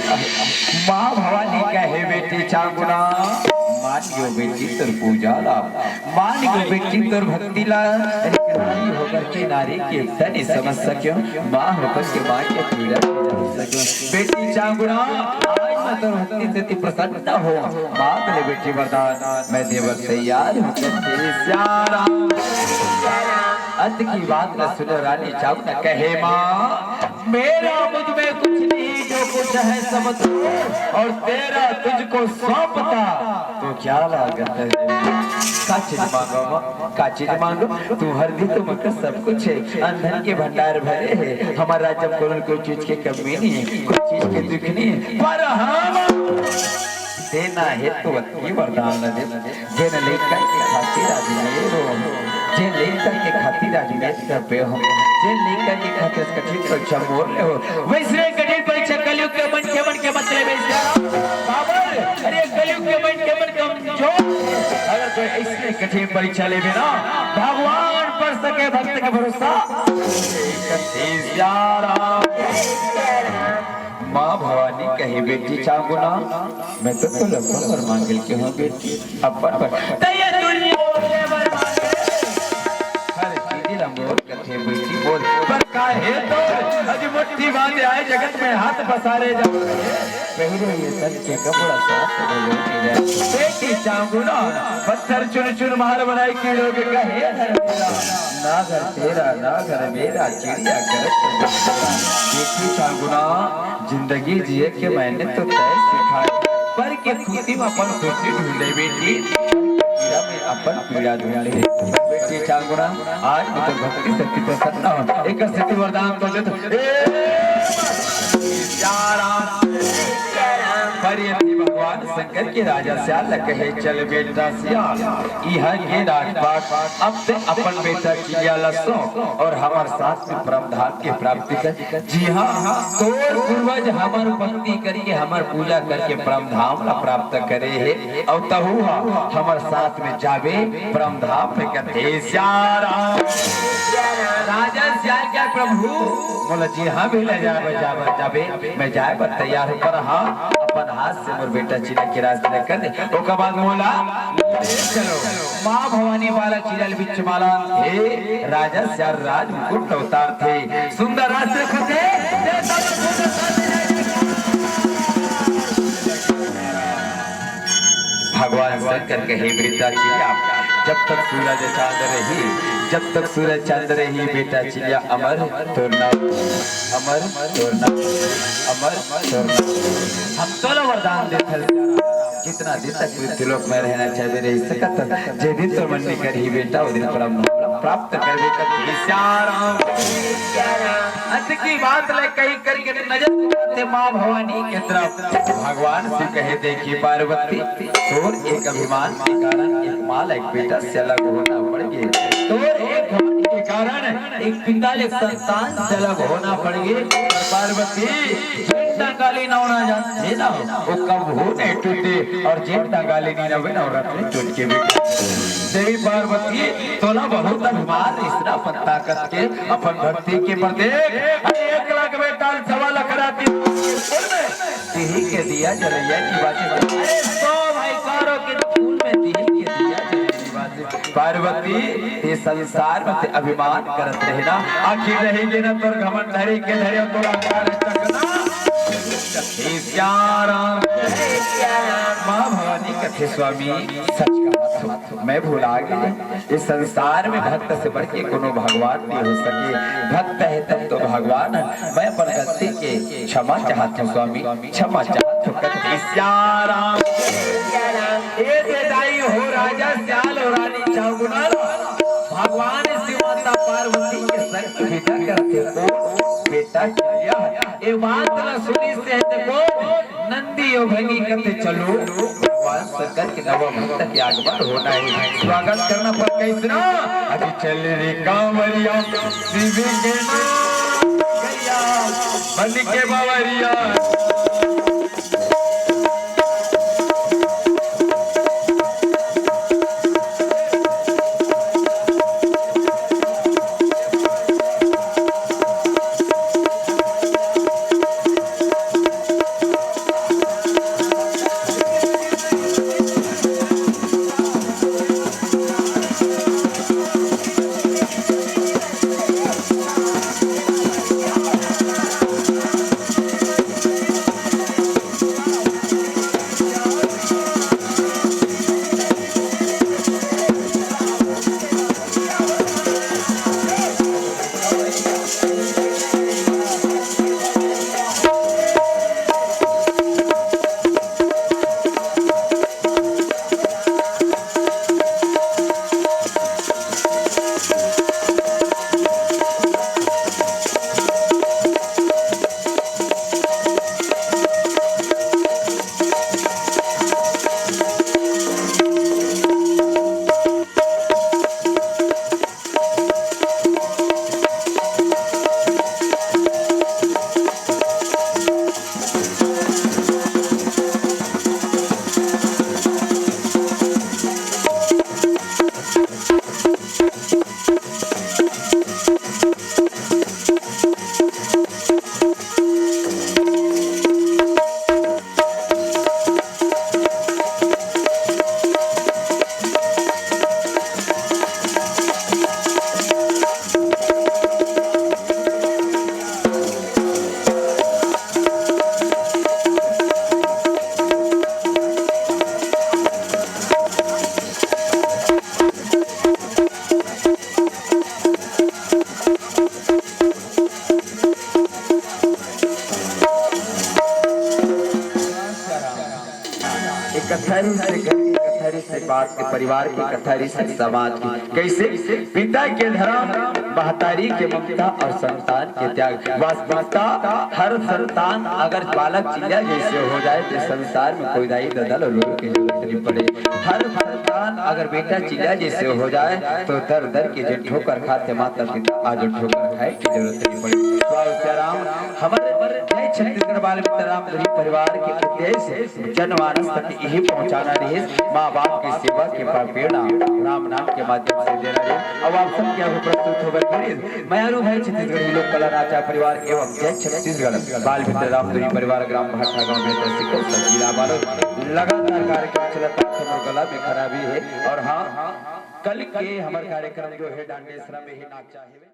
माँ भवानी कहे, "बेटी चांगुना, मान गयो बेटी तोर पूजा ला, मान गयो बेटी तोर भक्ति ला।" अरे नारी होकर के नारी के तनी समझ सके, माँ होकर के माँ के पीड़ा समझ सके। बेटी चांगुना, आज मैं तोर भक्ति से प्रसन्न हो, मांग ले बेटी वरदान, मैं देवर तैयार हूँ। सियाराम। अंत की बात न सुनो रानी चांगुना कहे, माँ, मेरा मुझ में कुछ नहीं, जो कुछ है सब तू, और तेरा तुझको सौंपता तो क्या लागत है? का चीज मांगो माँ, का चीज मांगो? तुम्हारे भी तो मकर सब कुछ है, अन धन के भंडार भरे हैं, हमारा जब कोनो कोई चीज के कमी नहीं है, कोई चीज के दुख नहीं है, पर हम देना है तो अति वरदान दे। जेन लइका के खातिर आज मेर हो, जेन लइका के खातिर आज मेर करबे हो, जेन लइका के खातिर कठिन परीक्षा मोर ले हो, वइसने कठिन परीक्षा कलयुग के मन के मन के मत लेबे। काबर? अरे कलयुग के मन के मन कमजोर। अगर कोई अइसने कठिन परीक्षा लेबे ना, भगवान पर सके भक्त के भरोसा। सियाराम। माँ भवानी कहे, बेटी चांगुना, मैं तो तोला अपन बर मांगे ल कहे हंव बेटी, अपन बर। त ये दुनिया के बर मांगे। हर चीज ला मोर कथे बेटी बोल, पर काहे तो अजी मोटी बात आए जगत में हाथ पसारे जा। पहिरे ये तन के कपड़ा साफ करे। बेटी चांगुना, पत्थर चुन चुन महल बनाए के लोग कहे, ना घर तेरा, ना घर मेरा, चिड़िया करत। बेटी चांगुना, जिंदगी जिए के मैंने तो तय सिखाए, पर के खुशी में अपन खुशी ढूंढे बेटी, पीड़ा में अपन पीड़ा ढूंढे। बेटी चांगुना, आज मैं तो भक्ति शक्ति प्रसन्न हूँ, एक स्थिति वरदान तो दे दो। ए, सियाराम। पर ये थी भगवान शंकर के राजा सियाल कहे, चल बेटा सियाल, इहाँ के राजपाट अब ते अपन बेटा चिड़िया ला सौंप और हमर साथ में परम धाम के प्राप्ति कर। जी हाँ, तोर पूर्वज हमर भक्ति करके, हमर पूजा करके परम धाम ला प्राप्त करे हे, अउ तहू हा हमर साथ में जाबे परम धाम में। कथे सियाराम। राजा सियाल कहे, प्रभु, मोला जिहाँ भी ले जाबे, जाबे, जाबे, मैं जाए बर तैयार हूँ, पर हाँ, अपन हाथ से मोर बेटा चिड़िया के राज तिलक कर दे। ओकर बाद मोला चलो, माँ भवानी बाला चिड़िया ल बिच माला हे, राजा सियाल राज मुकुट अवतार थे, सुंदर राज तिलक थे। भगवान शंकर कहे, बेटा चिड़िया, जब तक सूरज चांद रही, जब तक सूरज चांद रही, बेटा चिड़िया अमर तोर नाम, अमर तोर नाम, अमर तोर नाम। हम तोला वरदान देथन, जितना दिन तक पृथ्वी लोक में रहना चाहबे रही सकत, जे दिन तोर मन में करही बेटा, वो दिन परम धाम प्राप्त करबे। कथे सियाराम। अंत की बात ले कही करके नजर घुमाथे माँ भवानी के तरफ। भगवान शिव कहे, देखी पार्वती, तोर एक अभिमान के कारण एक माँ ला एक बेटा से अलग होना पड़ गे। तोर एक घमंड के कारण एक पिता ले संतान से अलग होना पड़ गे। पर पार्वती, जेन टंगाली नवना जानथे ना, वो कभू नहीं टूटे, और जेन टंगाली नहीं नवे ना, वो रत्न टूट के भी। देवी पार्वती, तोला बहुत अभिमान इसना अपन ताकत के, अपन भक्ति के प्रतीक। अरे एक लाख बेटा, सवा लाख राती तिही के दिया जलैया की बात। अरे सौ भाई कारों के फूल में तिही के दिया जलैया की बात। पार्वती, ते संसार में ते अभिमान करत रहे ना, आखिर रही गे ना तोर घमंड धरे के धरे तोर अहंकार चकना। हे सियाराम। माँ भवानी कथे, स्वामी, सच कहा तो मैं भुला गए। इस संसार में भक्त से बढ़ के कोनो भगवान नहीं हो सके। भक्त है तब तो भगवान है। मैं अपन गलती के क्षमा चाहत हूँ स्वामी, क्षमा चाहत हूँ। कथे सियाराम। ए दे दाई हो राजा सियाल हो रानी चांगुना, भगवान शिव माता पार्वती के संग विदा करथे को बेटा चिड़िया। ए बात ला सुनिस ते को नंदी ओ भंगी कथे, चलो भगवान शंकर के नवा भक्त के आगमन होना है, स्वागत करना पर कैसना। अभी चल रे कांवरिया शिव के नाम गया, बन के बावरिया। कथा रिहिसे घर के, कथा रिहिसे बात के, परिवार के, कथा रिहिसे समाज के। कइसे? पिता के धरम, महतारी के ममता अउ संतान के त्याग। वास्तविकता, हर संतान अगर बालक चिल्ला जइसे हो जाए, त संसार में कोई दाई ददा ल रोए के जरूरत नइ पड़े। हर संतान अगर बेटा चिल्ला जइसे हो जाए, त दर दर के जेन ठोकर खाथे माता पिता, आज ओ ठोकर खाए के जरूरत नइ पड़े। वाह, जय राम। हमर जय छत्तीसगढ़ बाल मित्र रामधुरी परिवार के उद्देश्य जनमानस तक इही पहुंचाना रिहिस, माँ बाप के सेवा के प्रेरणा राम नाम के माध्यम से देना रिहिस। अब आप सबके आगू प्रस्तुत होवत रिहिस मयारू भाई छत्तीसगढ़ी लोक कला राजा परिवार एवं जय छत्तीसगढ़ बाल मित्र रामधुरी परिवार, ग्राम भाटा गांव, बेतरसी, कौशल, जिला बालोद। लगातार कार्यक्रम चलत हे, हमर गला में खराबी हे अउ हाँ, कल के हमर कार्यक्रम जो हे डांडेसरा में ही नाचा हे।